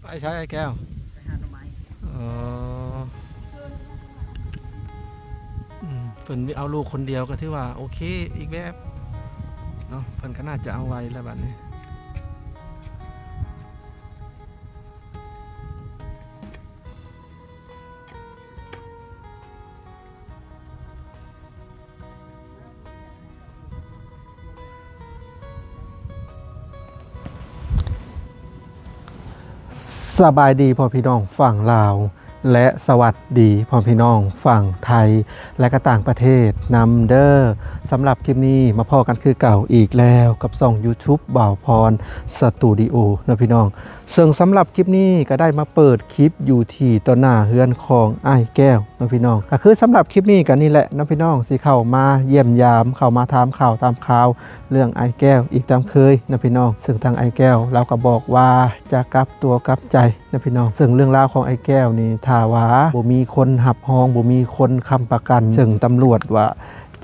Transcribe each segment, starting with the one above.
ໄປໃສອ້າຍແກ້ວ? ໄປຫາໜໍ່ໄມ້. ອໍ ອືມ ເພິ່ນມີເອົາລູກຄົນດຽວກໍຖືວ່າໂອເຄອີກແບບເນາະ ເພິ່ນກໍໜ້າຈະເອົາໄວແລ້ວບັດນີ້. ສະບາຍດີພໍ່ພີ່ນ້ອງຝັ່ງລາວ ແລະ ສະຫວັດດີພໍ່ພີ່ນ້ອງຝັ່ງໄທ ແລະ ກໍຕ່າງປະເທດນຳເດີ້. ສຳລັບຄລິບນີ້ມາພໍ້ກັນຄືເກົ່າອີກແລ້ວກັບຊ່ອງ YouTube ບ່າວພອນສະຕູດິໂອເນາະພີ່ນ້ອງ. ເຊິ່ງສຳລັບຄລິບນີ້ກໍໄດ້ມາເປີດຄລິບຢູ່ທີ່ຕໍ່ໜ້າເຮືອນຂອງອ້າຍແກ້ວເນາະພີ່ນ້ອງ. ກໍຄືສຳລັບຄລິບນີ້ກໍນີ້ແຫຼະເນາະພີ່ນ້ອງ ຊິເຂົ້າມາຢ້ຽມຢາມ ເຂົ້າມາຖາມຂ່າວຖາມຄາວເລື່ອງອ້າຍແກ້ວອີກຕາມເຄີຍເນາະພີ່ນ້ອງ. ເຊິ່ງທາງອ້າຍແກ້ວລາວກໍບອກວ່າຈະກັບຕົວກັບໃຈເນາະພີ່ນ້ອງ. ເຊິ່ງເລື່ອງລາວຂອງອ້າຍແກ້ວນີ້ ຖ້າວ່າບໍ່ມີຄົນຮັບຮອງ ບໍ່ມີຄົນຄ້ຳປະກັນ ເຊິ່ງຕຳຫຼວດວ່າ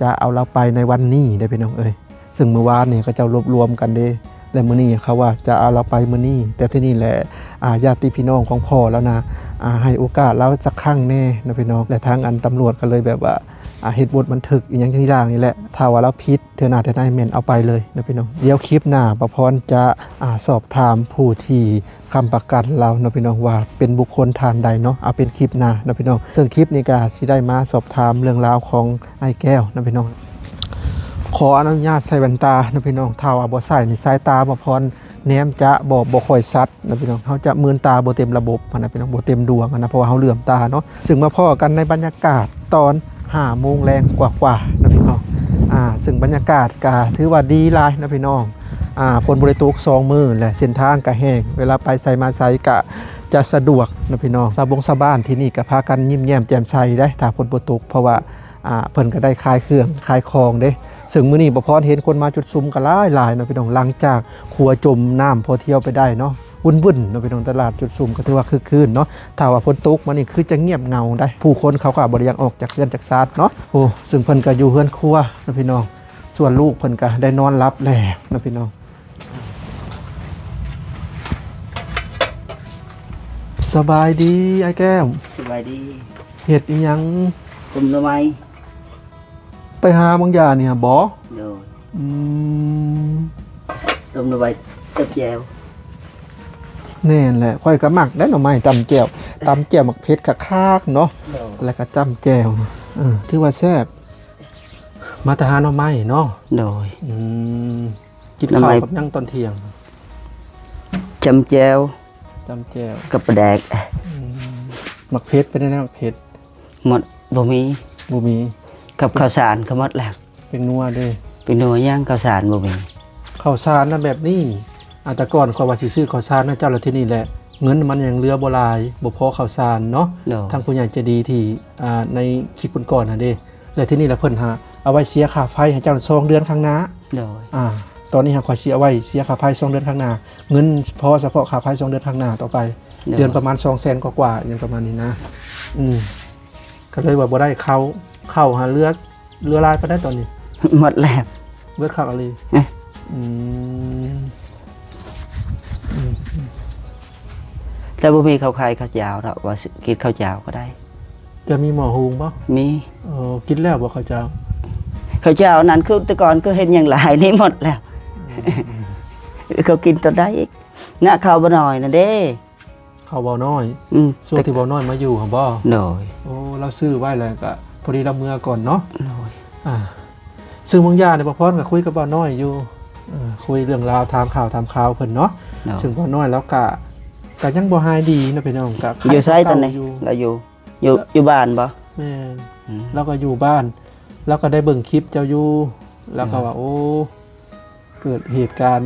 ຈະເອົາລາວໄປໃນວັນນີ້ເດ້ພີ່ນ້ອງເອີຍ. ເຊິ່ງມື້ວານນີ້ເຂົາເຈົ້າລວບລວມກັນເດ້ ແລະ ມື້ນີ້ເຂົາວ່າຈະເອົາລາວໄປມື້ນີ້ ແຕ່ທີນີ້ແຫຼະ ອາ ຍາດຕິພີ່ນ້ອງຂອງພໍ່ລາວນະ ອາ ໃຫ້ໂອກາດລາວຈັກຄັ້ງແດ່ເນາະພີ່ນ້ອງ. ແລະ ທາງອັນຕຳຫຼວດກໍເລີຍແບບວ່າ ອາ ເຮັດບົດບັນທຶກອີ່ຫຍັງຕ່າງໆນີ້ແຫຼະ ຖ້າວ່າລາວຜິດເທື່ອໜ້າເທື່ອໃດແມ່ນເອົາໄປເລີຍເນາະພີ່ນ້ອງ. ດຽວຄລິບໜ້າບ່າວພອນຈະ ອາ ສອບຖາມຜູ້ທີ່ ຄ້ຳປະກັນລາວເນາະພີ່ນ້ອງ ວ່າເປັນບຸກຄົນທ່ານໃດເນາະ. ເອົາເປັນຄລິບໜ້າເນາະພີ່ນ້ອງ. ເຊິ່ງຄລິບນີ້ກໍຊິໄດ້ມາສອບຖາມເລື່ອງລາວຂອງອ້າຍແກ້ວເນາະພີ່ນ້ອງ. ຂໍອະນຸຍາດໃສ່ແວ່ນຕາເນາະພີ່ນ້ອງ. ຖ້າວ່າບໍ່ໃສ່ນີ້ ສາຍຕາບ່າວພອນແນມຈະບໍ່ ບໍ່ຄ່ອຍຊັດເນາະພີ່ນ້ອງ. ເຮົາຈະມືນຕາບໍ່ເຕັມລະບົບຫັ້ນນະພີ່ນ້ອງ ບໍ່ເຕັມດວງຫັ້ນນະ ເພາະວ່າເຮົາເຫຼື້ອມຕາເນາະ. ເຊິ່ງມາພໍ້ກັນໃນບັນຍາກາດຕອນ ຫ້າໂມງແລງກວ່າໆເນາະພີ່ນ້ອງ. ອາ ເຊິ່ງບັນຍາກາດກະຖືວ່າດີຫຼາຍເນາະພີ່ນ້ອງ. ອາ ຝົນບໍ່ໄດ້ຕົກສອງມື້ແລ້ວ ເສັ້ນທາງກະແຫ້ງ ເວລາໄປໃສມາໃສກະຈະສະດວກເນາະພີ່ນ້ອງ. ຊາວບົງຊາວບ້ານທີ່ນີ້ກະພາກັນຍິ້ມແຍ້ມແຈ່ມໃສເດ້ ຖ້າຝົນບໍ່ຕົກ ເພາະວ່າ ອາ ເພິ່ນກະໄດ້ຂາຍເຄື່ອງຂາຍຂອງເດ້. ເຊິ່ງມື້ນີ້ບ່າວພອນເຫັນຄົນມາຈຸດຊຸມກະຫຼາຍໆເນາະພີ່ນ້ອງ ຫຼັງຈາກຂົວຈົມນ້ຳພໍທ່ຽວໄປໄດ້ເນາະ. ວຸ້ນໆເນາະພີ່ນ້ອງ ຕະຫຼາດຈຸດຊຸມກໍຖືວ່າຄຶກຄື້ນເນາະ. ຖ້າວ່າຝົນຕົກມານີ້ຄືຈະງຽບເຫງົາໄດ໋ ຜູ້ຄົນເຂົາກໍບໍ່ໄດ້ຢາກອອກຈາກເຮືອນຈາກຊານເນາະ. ໂອ້ ເຊິ່ງເພິ່ນກໍຢູ່ເຮືອນຄົວເນາະພີ່ນ້ອງ ສ່ວນລູກເພິ່ນກໍໄດ້ນອນຫຼັບແລ້ວເນາະພີ່ນ້ອງ. ສະບາຍດີອ້າຍແກ້ວ. ສະບາຍດີ. ເຮັດອີ່ຫຍັງ? ຕົ້ມໜໍ່ໄມ້. ໄປຫາບາງຢານີ້ຫະບໍ? ໂດຍ. ອືມ ຕົ້ມໜໍ່ໄມ້ ຕຳແຈ່ວ. ແມ່ນແຫຼະ ຂ້ອຍກໍມັກໄດ໋ໜໍ່ໄມ້ຕຳແຈ່ວ ຕຳແຈ່ວໝາກເຜັດຄັກໆເນາະ. ໂດຍ. ແລ້ວກໍຕຳແຈ່ວ ເອີ ຖືວ່າແຊບ. ມາແຕ່ຫາໜໍ່ໄມ້ເນາະ? ໂດຍ. ອືມ ກິນເຂົ້າກັບຫຍັງຕອນທ່ຽງ? ຕຳແຈ່ວ. ຕຳແຈ່ວ ກັບປາແດກ. ອືມ ໝາກເຜັດເປັນແນວ ໝາກເຜັດ? ໝົດ ບໍ່ມີ. ບໍ່ມີ. ກັບເຂົ້າສານກໍໝົດແລ້ວ. ແປ້ງນົວເດ້? ແປ້ງນົວຍັງ ເຂົ້າສານບໍ່ມີ. ເຂົ້າສານນະແບບນີ້ ອາ ແຕ່ກ່ອນຂ້ອຍວ່າຊິຊື້ເຂົ້າສານໃຫ້ເຈົ້າ ແລ້ວທີນີ້ແຫຼະ ເງິນມັນຍັງເຫຼືອບໍ່ຫຼາຍ ບໍ່ພໍເຂົ້າສານເນາະ. ໂດຍ. ທາງຜູ້ໃຫຍ່ໃຈດີທີ່ ອາ ໃນຄລິບກ່ອນໆຫັ້ນເດ້ ແລ້ວທີນີ້ລະເພິ່ນຫາເອົາໄວ້ເສຍຄ່າໄຟໃຫ້ເຈົ້າສອງເດືອນຂ້າງໜ້າ. ໂດຍ. ອາ ຕອນນີ້ຫາຂ້ອຍຊິເອົາໄວ້ເສຍຄ່າໄຟສອງເດືອນຂ້າງໜ້າ ເງິນພໍສະເພາະຄ່າໄຟສອງເດືອນຂ້າງໜ້າຕໍ່ໄປ. ໂດຍ. ເດືອນປະມານສອງແສນກວ່າໆ ຫຍັງປະມານນີ້ນະ. ອືມ ກໍເລີຍວ່າບໍ່ໄດ້ເຂົ້າ ເຂົ້າຫາເຫຼືອ ເຫຼືອຫຼາຍປານໃດຕອນນີ້? ໝົດແລ້ວ. ເບິດຄັກອີ່ຫຼີ. ເອີ ອືມ ອືມ ແຕ່ບໍ່ມີເຂົ້າໄຂ່ເຂົ້າເຈົ້າດອກ ວ່າຊິກິນເຂົ້າເຈົ້າກໍໄດ້. ຈະມີໝໍ້ຫຸງບໍ່? ມີ. ເອີ ກິນແລ້ວບໍ່ເຂົ້າເຈົ້າ? ເຂົ້າເຈົ້ານັ້ນຄືແຕ່ກ່ອນຄືເຮັດຫຍັງຫຼາຍ ນີ້ໝົດແລ້ວ. ອືມ ເຂົາກິນຕອນໃດອີກ? ນະ ເຂົ້າບໍ່ນ້ອຍນະເດ້. ເຂົ້າບໍ່ນ້ອຍ. ອືມ ຊ່ວງທີ່ບໍ່ນ້ອຍມາຢູ່ຫັ້ນບໍ່? ໂດຍ. ໂອ້ ລາວຊື້ໄວ້ແລ້ວກະພໍດີລາວເມືອກ່ອນເນາະ. ໂດຍ. ອາ ເຊິ່ງບາງຢ່າງນີ້ ບ່າວພອນກໍຄຸຍກັບບ່າວນ້ອຍຢູ່ ເອີ ຄຸຍເລື່ອງລາວ ຖາມຂ່າວຖາມຄາວເພິ່ນເນາະ. ໂດຍ. ເຊິ່ງບ່າວນ້ອຍລາວກະ ກະຍັງບໍ່ຫາຍດີເນາະພີ່ນ້ອງ ກະໄຂ້ຄືເກົ່າຢູ່. ຢູ່ໃສຕອນນີ້? ລາວຢູ່ ຢູ່ ຢູ່ບ້ານບໍ່? ແມ່ນ. ອືມ ລາວກໍຢູ່ບ້ານ ລາວກໍໄດ້ເບິ່ງຄລິບເຈົ້າຢູ່ ລາວກໍວ່າ ໂອ້ ເກີດເຫດການ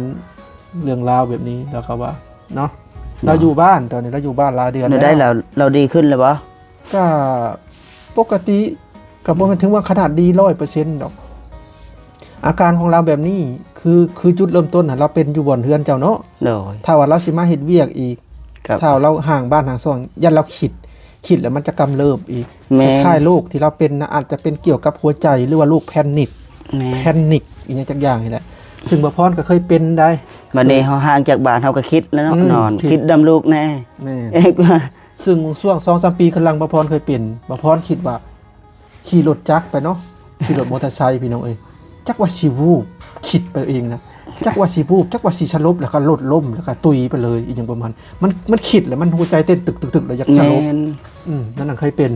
ເລື່ອງລາວແບບນີ້ ລາວກໍວ່າເນາະ. ລາວຢູ່ບ້ານ ຕອນນີ້ລາວຢູ່ບ້ານຫຼາຍເດືອນແລ້ວ. ແນວໃດລາວ ລາວດີຂຶ້ນແລ້ວບໍ່? ກະປົກກະຕິ ກະບໍ່ແມ່ນເຖິງວ່າຂະໜາດດີຮ້ອຍເປີເຊັນດອກ. ອາການຂອງລາວແບບນີ້ ຄື ຄືຈຸດເລີ່ມຕົ້ນນະ ລາວເປັນຢູ່ບ່ອນເຮືອນເຈົ້າເນາະ. ໂດຍ. ຖ້າວ່າລາວຊິມາເຮັດວຽກອີກ ຖ້າລາວຫ່າງບ້ານຫ່າງຊ່ອງ ຢ້ານລາວຄິດ ຄິດແລ້ວມັນຈະກຳເລີບອີກ. ແມ່ນ. ຄ້າຍໆໂລກທີ່ລາວເປັນນະ ອາດຈະເປັນກ່ຽວກັບຫົວໃຈ ຫຼືວ່າໂລກແພນິກ. ແມ່ນ. ແພນິກອີ່ຫຍັງຈັກຢ່າງນີ້ແຫຼະ. ຊຶ່ງບ່າວພອນກໍເຄີຍເປັນໄດ໋. ບັດນີ້ເຮົາຫ່າງຈາກບ້ານ ເຮົາກໍຄິດແລ້ວເນາະ ອືມ ນອນ ຄິດ ຄິດນຳລູກແດ່. ແມ່ນ. ເອີ ຊ່ວງສອງສາມປີຂ້າງຫຼັງ ບ່າວພອນເຄີຍເປັນ. ບ່າວພອນຄິດວ່າ ຂີ່ລົດຈັກໄປເນາະ ຂີ່ລົດມໍເຕີໄຊ ພີ່ນ້ອງເອີຍ ຈັກວ່າຊິວູບ ຄິດໄປເອງນະ ຈັກວ່າຊິວູບ ຈັກວ່າຊິສະຫຼົບ ແລ້ວກໍລົດລົ້ມ ແລ້ວກໍຕຸຍໄປເລີຍ ອີ່ຫຍັງປະມານ ມັນ ມັນຄິດແລ້ວມັນຫົວໃຈເຕັ້ນຕຶກໆໆ ແລ້ວຢາກສະຫຼົບ. ແມ່ນ. ອືມ ນັ້ນນະເຄີຍເປັນ.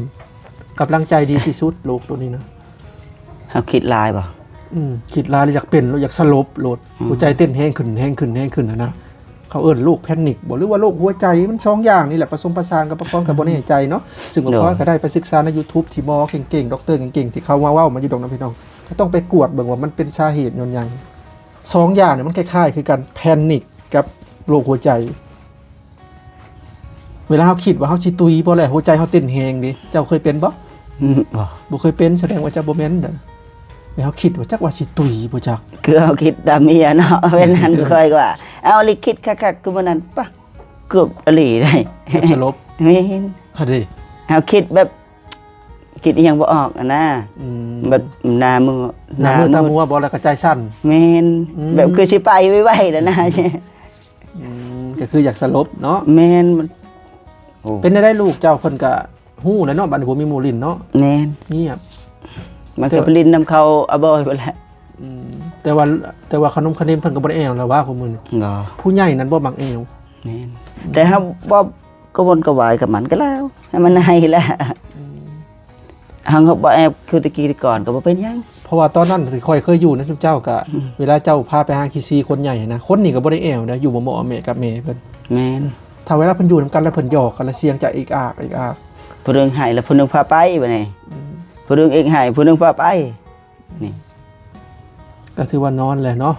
ກຳລັງໃຈດີທີ່ສຸດ ໂລກໂຕນີ້ນະ. ເຮົາຄິດຫຼາຍບໍ່? ອືມ ຄິດຫຼາຍແລ້ວຢາກເປັນ ແລ້ວຢາກສະຫຼົບໂລດ. ອືມ ຫົວໃຈເຕັ້ນແຮງຂຶ້ນ ແຮງຂຶ້ນ ແຮງຂຶ້ນຫັ້ນນະ. ເຂົາເອີ້ນໂລກແພນິກບໍ່ ຫຼືວ່າໂລກຫົວໃຈ ມັນສອງຢ່າງນີ້ແຫຼະ ປະສົມປະສານກັນ ບ່າວພອນກໍບໍ່ແນ່ໃຈເນາະ. ອືມ ຊຶ່ງບ່າວພອນ ໂດຍ ກໍໄດ້ໄປສຶກສາໃນຢູທູບ ທີ່ໝໍເກັ່ງໆ ດັອກເຕີເກັ່ງໆ ທີ່ເຂົາມາເວົ້າມາຢູ່ດອກນະພີ່ນ້ອງ ກໍຕ້ອງໄປກວດເບິ່ງວ່າມັນເປັນສາເຫດຍ້ອນຫຍັງ. ສອງຢ່າງນີ້ມັນຄ້າຍໆຄືກັນ ແພນິກກັບໂລກຫົວໃຈ. ເວລາເຮົາຄິດວ່າເຮົາຊິຕຸຍບໍ່ແຫຼະ ຫົວໃຈເຮົາເຕັ້ນແຮງເດ້. ເຈົ້າເຄີຍເປັນບໍ່? ອືມ ບໍ່ ບໍ່ເຄີຍເປັນ ສະແດງວ່າເຈົ້າບໍ່ແມ່ນເດີ. ແລ້ວເຮົາຄິດວ່າຈັກວ່າຊິຕຸຍບໍ່ຈັກ ຄືເຮົາຄິດຕາມເມຍເນາະ. ເປັນນັ້ນຂ້ອຍວ່າ ເອົາ ລິຄິດຄັກໆ ຄືມື້ນັ້ນປະ ເກືອບອີ່ຫຼີໄດ໋ ເກືອບສະຫຼົບ. ແມ່ນ. ຫັ້ນເດ້ ເຮົາຄິດແບບ ຄິດອີ່ຫຍັງບໍ່ອອກຫັ້ນນະ. ອືມ ແບບໜ້າມື ໜ້າມືຕາມົວບໍ່ ແລ້ວກໍໃຈສັ່ນ. ແມ່ນ. ອືມ ແບບຄືຊິໄປໄວໆແລ້ວນະ. ອືມ ກໍຄືຢາກສະຫຼົບເນາະ. ແມ່ນ. ໂອ້ ເປັນແນວໃດລູກເຈົ້າ ເພິ່ນກໍ ຮູ້ແລ້ວເນາະ ບັດນີ້ບໍ່ມີໝູ່ຫຼິ້ນເນາະ. ແມ່ນ. ງຽບ ມັນກໍໄປຫຼິ້ນນຳເຂົາອາບອຍພຸ້ນແຫຼະ. ອືມ ແຕ່ວ່າ ແຕ່ວ່າຂະໜົມຂະນິມເພິ່ນກໍບໍ່ໄດ້ແອວແລ້ວວ່າ ຄູ່ມື້ນີ້. ບໍ່ ຜູ້ໃຫຍ່ນັ້ນບໍ່ມັກແອວ. ແມ່ນ. ອືມ ແຕ່ເຮົາບໍ່ກະວົນກະວາຍກັບມັນກໍແລ້ວ ໃຫ້ມັນໃຫ້ແຫຼະ. ອືມ ເຮົາກໍບໍ່ແອວຄືແຕ່ກີ້ແຕ່ກ່ອນກໍບໍ່ເປັນຫຍັງ. ເພາະວ່າຕອນນັ້ນທີ່ຂ້ອຍເຄີຍຢູ່ນຳຊຸມເຈົ້າກະ ອືມ ເວລາເຈົ້າພາໄປຫາຂີ້ຊີຄົນໃຫຍ່ຫັ້ນນະ ຄົນນີ້ກໍບໍ່ໄດ້ແອວນະ ຢູ່ໝໍໆແມ່ກັບແມ່ເພິ່ນ. ແມ່ນ. ຖ້າເວລາເພິ່ນຢູ່ນຳກັນແລ້ວ ເພິ່ນຫຍອກກັນແລ້ວ ສຽງຈະເອກອາກ ເອກອາກ ຜູ້ໜຶ່ງໃຫ້ແລ້ວຜູ້ໜຶ່ງພາໄປ ບາດນີ້ ອືມ ຜູ້ໜຶ່ງເອກໃຫ້ ຜູ້ໜຶ່ງພາໄປ. ນີ້ ກໍຖືວ່ານອນແຫຼະເນາະ.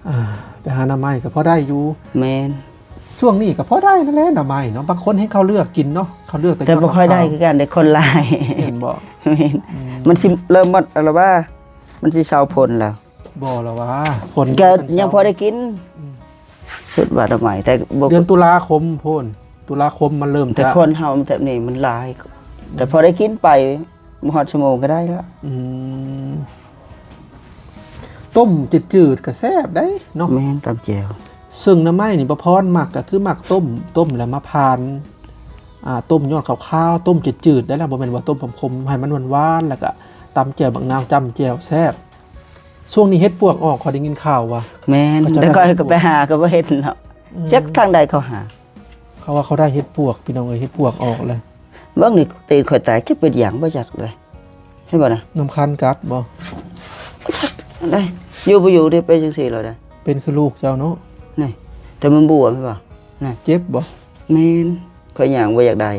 ອ່າ ໄປຫາໜໍ່ໄມ້ກໍພໍໄດ້ຢູ່. ແມ່ນ. ຊ່ວງນີ້ກໍພໍໄດ້ນັ້ນແຫຼະໜໍ່ໄມ້ເນາະ ບາງຄົນໃຫ້ເຂົາເລືອກກິນເນາະ ເຂົາເລືອກແຕ່ ແຕ່ບໍ່ຄ່ອຍໄດ້ຄືກັນເດ້ ຄົນຫຼາຍ. ແມ່ນບໍ່? ແມ່ນ. ອືມ ມັນຊິເລີ່ມໝົດແລ້ວວ່າ ມັນຊິເຊົາຜົນແລ້ວ. ບໍ່ລະວ່າ ຜົນ ກໍຍັງພໍໄດ້ກິນ. ອືມ ສຸດວ່າໜໍ່ໄມ້ ແຕ່ບໍ່ ເດືອນຕຸລາຄົມພຸ້ນ ຕຸລາຄົມມັນເລີ່ມ ແຕ່ ຈະ ຄົນເຮົາແບບນີ້ມັນຫຼາຍ ແຕ່ພໍໄດ້ກິນໄປ ບໍ່ຮອດຊົ່ວໂມງກໍໄດ້ລະ. ອືມ ຕົ້ມຈືດໆກໍແຊບໄດ໋ເນາະ. ແມ່ນ ຕຳແຈ່ວ. ເຊິ່ງໜໍ່ໄມ້ນີ້ ບ່າວພອນມັກກໍຄືມັກຕົ້ມ ຕົ້ມແລ້ວມາຜ່ານ ອ່າ ຕົ້ມຍອດຂາວໆ ຕົ້ມຈືດໆໄດ້ລະ ບໍ່ແມ່ນວ່າຕົ້ມຂົມໆ ໃຫ້ມັນຫວານໆ ແລ້ວກໍຕຳແຈ່ວບັກນາວ ຈ້ຳແຈ່ວແຊບ. ຊ່ວງນີ້ເຫັດປວກອອກ ຂ້ອຍໄດ້ຍິນຂ່າວວ່າ. ແມ່ນ. ເຂົາເຈົ້າ ແຕ່ຂ້ອຍກໍໄປຫາກໍບໍ່ເຫັນເນາະ. ອືມ ຈັກທາງໃດເຂົາຫາ. ເຂົາວ່າເຂົາໄດ້ເຫັດປວກ ພີ່ນ້ອງເອີຍ ເຫັດປວກອອກແລ້ວ. ເບິ່ງນີ້ ຕີນຂ້ອຍແຕກ ຈັກເປັນຫຍັງບໍ່ຈັກເລີຍ ເຫັນບໍ່ນະ? ນ້ຳຄັນກັດບໍ່? ຈັກໄດ໋ ຢູ່ບໍ່ຢູ່ໄດ້ເປັນຈັ່ງຊີ້ແລ້ວໄດ໋. ເປັນຄືລູກເຈົ້າເນາະ. ນີ້ ແຕ່ມັນບວມ ເຫັນບໍ່ນະ? ເຈັບບໍ່? ແມ່ນ. ຂ້ອຍຍ່າງບໍ່ຢາກໄດ້.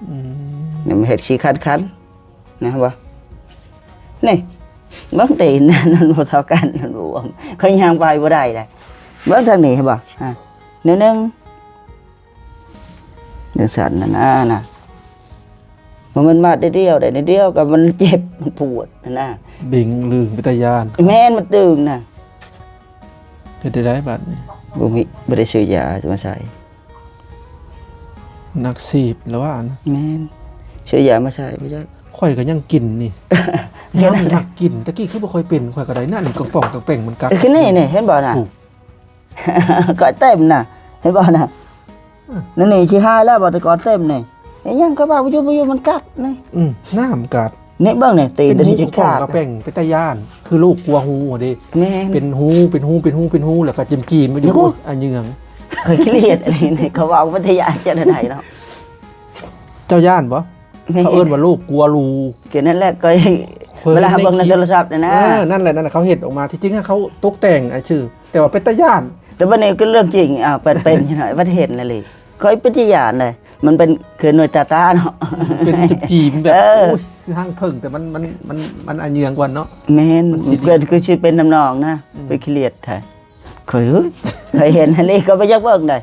ອືມ ນີ້ມັນເຮັດຂີ້ຄັນໆ ນະ ເຫັນບໍ່? ນີ້ ເບິ່ງຕີນນັ້ນ ມັນບໍ່ເທົ່າກັນ ມັນບວມ. ຂ້ອຍຍ່າງໄປບໍ່ໄດ້ເດ້. ເບິ່ງທາງນີ້ ເຫັນບໍ່? ອ່າ ແນວໜຶ່ງ ຈັ່ງຊັ້ນນະນະ ນະ ບໍ່ແມ່ນມາດດຽວໃດ ດຽວກໍມັນເຈັບ ມັນປວດຫັ້ນນະ. ເບັງລຶງເປັນຕາຢ້ານ. ແມ່ນ ມັນຕຶງນະ. ເຮັດໄດ້ໃດບາດນີ້? ບໍ່ມີ ບໍ່ໄດ້ຊື້ຢາຈະມາໃສ່. ນັກສີບລະວ່ານະ. ແມ່ນ. ຊື້ຢາມາໃສ່ບໍ່ຈັກ. ຂ້ອຍກໍຍັງກິນນີ້. ເຮັດ ຍາມນີ້ມັກກິນ. ຕະກີ້ຄືບໍ່ຄ່ອຍເປັນ. ຂ້ອຍກໍໄດ້ນະ ນີ້ກະປ໋ອງກະແປງມັນກັດ. ຄືນີ້ ນີ້ ເຫັນບໍ່ນະ? ກໍເຕັມນະ ເຫັນບໍ່ນະ? ອືມ ນັ້ນນີ້ຊິຫາຍແລ້ວບໍ່ ແຕ່ກ່ອນເຕັມນີ້. ອີຫຍັງກໍວ່າບໍ່ຢູ່ ບໍ່ຢູ່ ມັນກັດນີ້. ອືມ ນ້ຳກັດ. ນີ້ເບິ່ງນີ້ ຕີນຕົວນີ້ຊິຂາດ. ເປັນຮູກະປ໋ອງກະແປງ ເປັນຕາຢ້ານ ຄືໂລກກົວຮູເດ້. ແມ່ນ. ເປັນຮູ ເປັນຮູ ເປັນຮູ ເປັນຮູ ແລ້ວກໍຈີ້ມໆ ມາຢູ່. ໂອ້ຍ ອາເຫຍື້ອງ. ຂ້ອຍຄຽດອັນນີ້ ນີ້ເຂົາເວົ້າເປັນຕາຢ້ານຈັ່ງໃດເນາະ. ເຈົ້າຢ້ານບໍ່? ແມ່ນ. ເຂົາເອີ້ນວ່າໂລກກົວຮູ. ກໍນັ້ນແຫຼະ ຂ້ອຍ ເວລາເຮົາເບິ່ງໃນໂທລະສັບນີ້ນະ. ເອີ ນັ້ນແຫຼະ ນັ້ນແຫຼະ ເຂົາເຮັດອອກມາ. ທີ່ຈິງເຂົາຕົກແຕ່ງອາຊື່ ແຕ່ວ່າເປັນຕາຢ້ານ. ແຕ່ບັດນີ້ກໍເລື່ອງຈິງ ອ້າວ ເປັນ ເປັນຈັ່ງໃດ ບັດເຫັນອີ່ຫຼີ. ຂ້ອຍເປັນຕາຢ້ານເດ້ ມັນເປັນຄືໜ່ວຍຕາຕາເນາະ. ເປັນຈີມໆ ແບບ ເອີ ໂອ້ຍ ຄືຮັງເຜິ້ງ ແຕ່ມັນ ມັນ ມັນ ມັນອາເຫຍື້ອງກວ່າເນາະ. ແມ່ນ. ມັນຊິ ເພິ່ນຄືຊິເປັນນ້ຳນອງນະ. ອືມ ຂ້ອຍຄຽດແທ້. ຂ້ອຍ ຂ້ອຍເຫັນຫັ້ນເລີຍ ກໍບໍ່ຢາກເບິ່ງໃດ.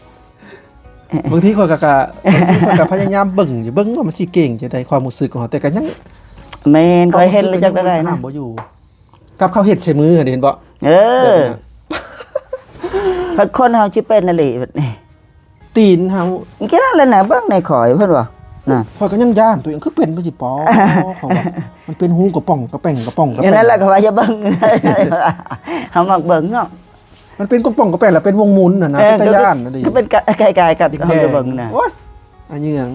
ບາງທີຂ້ອຍກໍ ກະ ບາງທີຂ້ອຍກໍພະຍາຍາມເບິ່ງຢູ່ ເບິ່ງວ່າມັນຊິເກັ່ງຈັ່ງໃດ ຄວາມຮູ້ສຶກຂອງເຮົາ ແຕ່ກໍຍັງ. ແມ່ນ. ຂ້ອຍເຫັນແລ້ວຈັກໄດ້ນະ ຫ້າມບໍ່ຢູ່. ກັບເຂົາເຮັດໃສ່ມືຫັ້ນ ເຫັນບໍ່? ເອີ ແບບນັ້ນນະ. ພັດຄົນເຮົາຊິເປັນອີ່ຫຼີບັດນີ້. ຕີນເຮົາ ຄືນັ້ນແຫຼະນະ ເບິ່ງໃນຂ້ອຍ ເພິ່ນວ່າ ນະ ຂ້ອຍກໍຍັງຢ້ານຕົວເອງ ຄືເປັນໄປຊິປໍ ເຂົາວ່າ ມັນເປັນຮູກະປ່ອງກະແປງ ກະປ່ອງກະແປງ ຢ່າງນັ້ນແຫຼະ ເຂົາວ່າຢ່າເບິ່ງ ເຮົາມັກເບິ່ງເນາະ ມັນເປັນກະປ່ອງກະແປງ ແລ້ວເປັນວົງໝຸນຫັ້ນນະ ເອີ ເປັນຕາຢ້ານນະ ຄືເປັນກະ ຄ້າຍໆກັບເຮົາໄປເບິ່ງນະ ໂອ້ຍ ອາເຍືອງ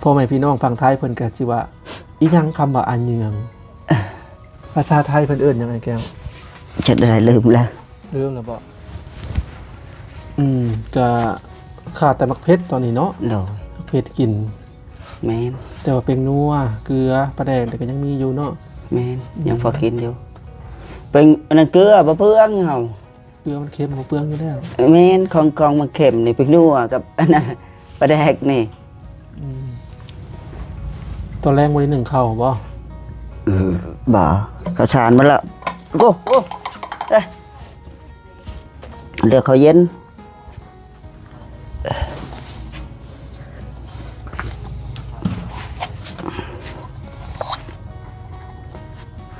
ພໍ່ແມ່ພີ່ນ້ອງຝັ່ງໄທເພິ່ນກໍຊິວ່າ ອີຫຍັງຄຳວ່າອາເຍືອງ ພາສາໄທເພິ່ນເອີ້ນຫຍັງອ້າຍແກ້ວ? ຈັກໄດ້ລືມແລ້ວ ລືມແລ້ວບໍ? ອືມ ກະຂາດແຕ່ໝາກເຜັດຕອນນີ້ເນາະ ໂດຍ ໝາກເຜັດກິນ ແມ່ນ ແຕ່ວ່າແປ້ງນົວ ເກືອ ປາແດກ ແລ້ວກໍຍັງມີຢູ່ເນາະ ແມ່ນ ອືມ ຍັງພໍກິນຢູ່ ແປ້ງ ອັນນັ້ນເກືອບໍ່ເປືອງເຮົາ ເກືອມັນເຄັມ ບໍ່ເປືອງຢູ່ແລ້ວ ແມ່ນ ຂອງ ຂອງມັນເຄັມນີ້ ແປ້ງນົວກັບອັນນັ້ນ ປາແດກນີ້ ອືມ ຕອນແລງບໍ່ໄດ້ໜຶ້ງເຂົ້າບໍ? ອືມ ບໍ່ ເຂົ້າສານໝົດແລ້ວ ໂອ້ ໂອ້ ເອີ ເລືອກເຂົ້າເຢັນ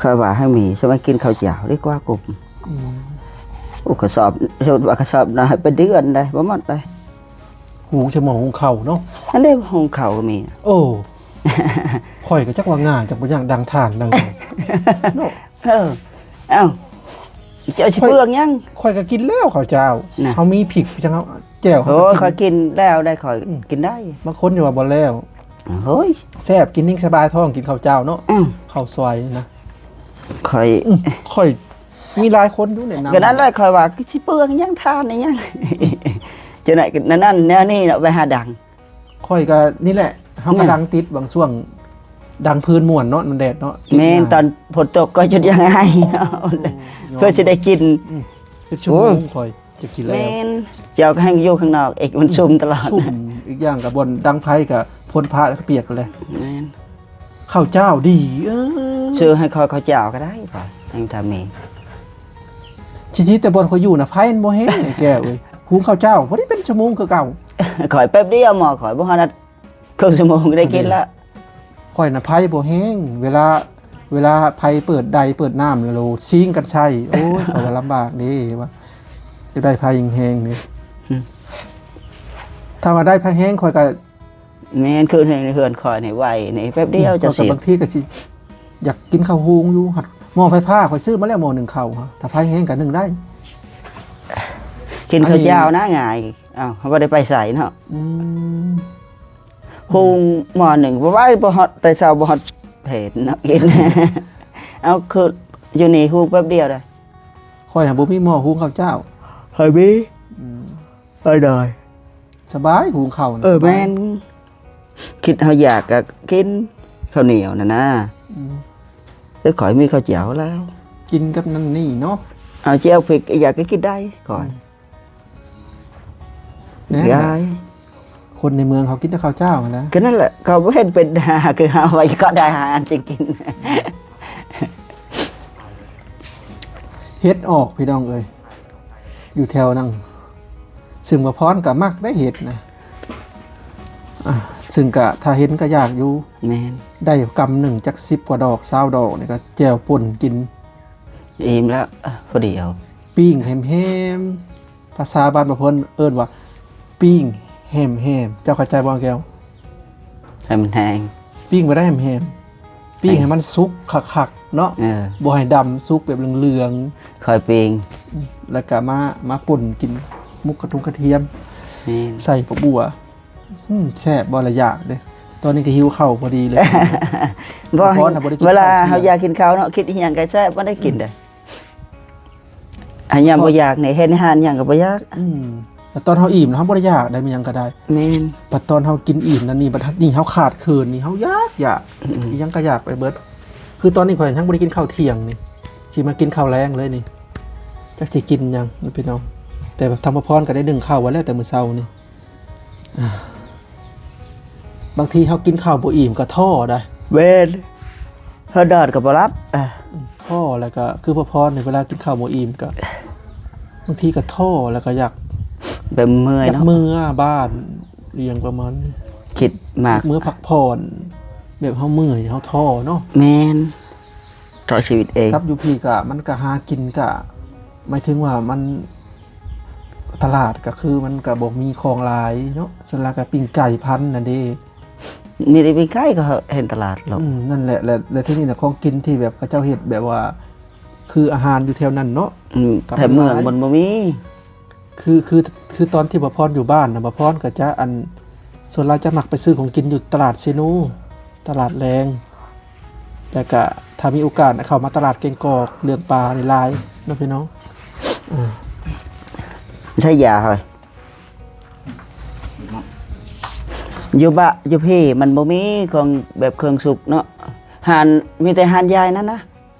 ຂ້ອຍວ່າໃຫ້ມີ ສະໄໝກິນເຂົ້າເຈົ້າດີກວ່າກຸ້ມ ອືມ ໂອ້ ກະສອບ ສົມມຸດວ່າກະສອບໜ້ອຍ ເປັນເດືອນໄດ໋ ບໍ່ໝົດໄດ໋ ຫຸງໃສ່ໝໍ້ຫຸງເຂົ້າເນາະ ອັນໃດຫຸງເຂົ້າກໍມີ ໂອ້ ຂ້ອຍກໍຈັກວ່າງ່າຍ ຈັກບໍ່ຍາກ ດັງຖ່ານ ດັງ ເນາະ ເອີ ເອົ້າ ເຈົ້າຊິເປືອງຫຍັງ? ຂ້ອຍກໍກິນແລ້ວເຂົ້າເຈົ້າ ນະ ເຮົາມີພິກຈັ່ງເຮົາແຈ່ວ ໂອ້ຍ ເຮົາກໍກິນ ຂ້ອຍກິນແລ້ວໄດ໋ ຂ້ອຍ ອືມ ກິນໄດ້ ບາງຄົນຍັງວ່າບໍ່ແລ້ວ ໂອ້ຍ ແຊບ ກິນແຮງສະບາຍທ້ອງ ກິນເຂົ້າເຈົ້າເນາະ ອືມ ເຂົ້າສວຍນີ້ນະ ຂ້ອຍ ອືມ ຂ້ອຍມີຫຼາຍຄົນຢູ່ແນະນຳ ກໍນັ້ນແຫຼະ ຂ້ອຍວ່າຊິເປືອງຫຍັງ ຖ່ານອີຫຍັງ ຈັ່ງໃດກໍນັ້ນໆ ແນວນີ້ເນາະ ໄປຫາດັງ ຂ້ອຍກໍນີ້ແຫຼະ ເຮົາກໍ ແມ່ນ ດັງຕິດບາງຊ່ວງ ດັງພື້ນມ່ວນເນາະ ມັນແດດເນາະ ແມ່ນ ຕິດງ່າຍ ຕອນຝົນຕົກກໍຈົນຢາກໄຫ້ເນາະ ໂອ້ ເພື່ອຊິໄດ້ກິນ ອືມ ເຮັດຊົ່ວໂມງ ໂອ້ຍ ຂ້ອຍຈະກິນແລ້ວ ແມ່ນ ເຈົ້າກໍແຮ່ງຢູ່ຂ້າງນອກອີກ ມັນຊຸ່ມຕະຫຼອດ ຊຸ່ມ ອີກຢ່າງກໍບ່ອນດັງໄຟກໍຝົນຟ້າກໍປຽກແລ້ວ ແມ່ນ ເຂົ້າເຈົ້າດີ ເອີ ຊື້ໃຫ້ຂ້ອຍເຂົ້າເຈົ້າກໍໄດ້ ຂ້ອຍຍັງຖ້າມີ ຊິໆ ແຕ່ບ່ອນຂ້ອຍຢູ່ນະ ໄຟມັນບໍ່ແຮງ ໄອ້ແກ້ວເອີຍ ຫຸງເຂົ້າເຈົ້າພໍດີເປັນຊົ່ວໂມງຄືເກົ່າ ຂ້ອຍແປັບດຽວໝໍ້ ຂ້ອຍບໍ່ຮອດນາ ເຄິ່ງຊົ່ວໂມງກໍໄດ້ກິນລະ ຂ້ອຍນະໄຟບໍ່ແຮງ ເວລາ ເວລາໃຜເປີດໄດເປີດນ້ຳແລ້ວຊິງກັນໃຊ້ ໂອ້ຍ ຂ້ອຍວ່າລຳບາກເດ້ວ່າ ຢາກໄດ້ໄຟແຮງໆເດ້ ອືມ ຖ້າວ່າໄດ້ໄຟແຮງຂ້ອຍກໍ ແມ່ນ ຄືໃນເຮືອນຂ້ອຍນີ້ໄວນີ້ ແປັບດຽວຈະເສັດ ຂ້ອຍກໍບາງທີກໍຊິຢາກກິນເຂົ້າຫຸງຢູ່ ຮອດໝໍ້ໄຟຟ້າຂ້ອຍຊື້ມາແລ້ວໝໍ້ໜຶ້ງເຂົ້າ ຖ້າໄຟແຮງກໍໜຶ້ງໄດ້ ກິນເຂົ້າເຈົ້ານະງ່າຍ ເອົ້າ ເຮົາບໍ່ໄດ້ໄປໃສເນາະ ອືມ ຫຸງໝໍ້ໜຶ່ງ ບໍ່ໄຫວ ບໍ່ຮອດແຕ່ເຊົ້າ ບໍ່ຮອດເພດເນາະ ກິນ ເອົາ ຄືຢູ່ນີ້ຫຸງແປັບດຽວເດ້ ຂ້ອຍຫາບໍ່ມີໝໍ້ຫຸງເຂົ້າເຈົ້າ ຂ້ອຍມີ ອືມ ໄດ້ ສະບາຍຫຸງເຂົ້ານະ ເອີ ສະບາຍ ແມ່ນ ຄິດເຮົາຢາກກໍກິນເຂົ້າໜຽວນະນາ ອືມ ແຕ່ຂ້ອຍມີເຂົ້າເຈົ້າແລ້ວ ກິນກັບນັ້ນນີ້ເນາະ ເອົາແຈ່ວພິກ ຢາກກໍກິນໄດ້ຂ້ອຍ ອືມ ແມ່ນ ຍາຍ ຄົນໃນເມືອງເຂົາກິນແຕ່ເຂົ້າເຈົ້າຫັ້ນແຫຼະ ກໍນັ້ນແຫຼະ ເຂົາບໍ່ເຫັນເປັນຫາ ຄືເຮົາໄວ້ກໍໄດ້ຫາອັນຈິງກິນ ເຫັດອອກພີ່ນ້ອງເອີຍ ຢູ່ແຖວນັ້ນ ຊຶ່ງວ່າພອນກໍມັກໄດ້ເຫັດນະ ອາ ຊຶ່ງກະຖ້າເຫັນກໍຢາກຢູ່ ແມ່ນ ໄດ້ກຳໜຶ່ງຈັກສິບກວ່າດອກ ຊາວດອກນີ້ກໍແຈ່ວປົ່ນກິນ ອີ່ມແລ້ວ ພໍດີເອົາ ປີ້ງແຮມໆ ພາສາບ້ານພອນເອີ້ນວ່າປີ້ງແຮມໆ ເຈົ້າເຂົ້າໃຈບໍ່ແກ້ວ? ໃຫ້ມັນແຫ້ງ ປີ້ງບໍ່ໄດ້ແຮມໆ ປີ້ງໃຫ້ມັນສຸກຄັກໆເນາະ ເອີ ບໍ່ໃຫ້ດຳ ສຸກແບບເຫຼືອງໆ ຄ່ອຍປີ້ງ ແລ້ວກະມາ ມາປົ່ນກິນໝົກກະທຸງກະທຽມ ແມ່ນ ໃສ່ຜັກບົ່ວ ອືມ ແຊບບໍ່ລະ ຢາກເດ້ ຕອນນີ້ກໍຫິວເຂົ້າພໍດີເລີຍ ບໍ່ ເວລາເຮົາຢາກກິນເຂົ້າເນາະ ຄິດອີ່ຫຍັງກໍແຊບ ບໍ່ໄດ້ກິນເດ້ ອັນຍາມບໍ່ຢາກນີ້ ເຫັນອາຫານຫຍັງກໍບໍ່ຢາກ ອືມ ແຕ່ຕອນເຮົາອີ່ມເຮົາບໍ່ໄດ້ຢາກໄດ້ ມີຫຍັງກໍໄດ້ ແມ່ນ ບັດຕອນເຮົາກິນອີ່ມນັ້ນນີ້ ບັດນີ້ເຮົາຂາດເຂີນນີ້ ເຮົາຢາກ ຢາກ ອືມ ອີ່ຫຍັງກໍຢາກໄປເບິດ ຄືຕອນນີ້ຂ້ອຍຍັງບໍ່ໄດ້ກິນເຂົ້າທ່ຽງນີ້ ຊິມາກິນເຂົ້າແລງເລີຍນີ້ ຈັກຊິກິນຫຍັງພີ່ນ້ອງ ແຕ່ທາງພໍ່ພອນກໍໄດ້ໜຶ້ງເຂົ້າໄວ້ແລ້ວແຕ່ມື້ເຊົ້ານີ້ ບາງທີເຮົາກິນເຂົ້າບໍ່ອີ່ມກໍທໍ້ໄດ໋ ແມ່ນ ເຮົານອນກໍບໍ່ຫຼັບ ອາ ທໍ້ ແລ້ວກໍຄືພໍ່ພອນນີ້ ເວລາກິນເຂົ້າບໍ່ອີ່ມກໍ ບາງທີກໍທໍ້ ແລ້ວກໍຢາກ ແບບເມື່ອຍເນາະ ຢາກເມືອບ້ານ ອີ່ຫຍັງປະມານນີ້ ຄິດມາກ ເມືອພັກຜ່ອນ ແບບເຮົາເມື່ອຍ ເຮົາທໍ້ເນາະ ແມ່ນ ຕໍ່ຊີວິດເອງ ກັບຢູ່ພີ້ກະ ມັນກະຫາກິນກະ ໝາຍເຖິງວ່າມັນ ຕະຫຼາດກໍຄືມັນກໍບໍ່ມີຂອງຫຼາຍເນາະ, ສ່ວນຫຼາຍກໍປີ້ງໄກ່ພັນນັ້ນເດ້. ມີແຕ່ປີ້ງໄກ່ກໍເຫັນຕະຫຼາດໂລດ. ອືມ ນັ້ນແຫຼະ. ແລ້ວ ແລ້ວທີນີ້ນະ ຂອງກິນທີ່ແບບເຂົາເຈົ້າເຮັດແບບວ່າ ຄືອາຫານຢູ່ແຖວນັ້ນເນາະ. ອືມ ແຖວເມືອງມັນບໍ່ມີ. ຄື ຄື ຄືຕອນທີ່ບ່າວພອນຢູ່ບ້ານນະ ບ່າວພອນກໍຈະ ອັນ ສ່ວນຫຼາຍຈະມັກໄປຊື້ຂອງກິນຢູ່ຕະຫຼາດເຊໂນ ຕະຫຼາດແລງ ແລ້ວກະຖ້າມີໂອກາດເຂົ້າມາຕະຫຼາດແກ້ງກອກ ເລືອກປາຫຼາຍໆເນາະພີ່ນ້ອງ. ເອີ ໃຊ້ຢາເຮົາ ຢູ່ບ້ານ ຢູ່ພີ້ມັນບໍ່ມີຂອງແບບເຄື່ອງສຸກເນາະ, ຮ້ານ ມີແຕ່ຮ້ານຍາຍນັ້ນນະ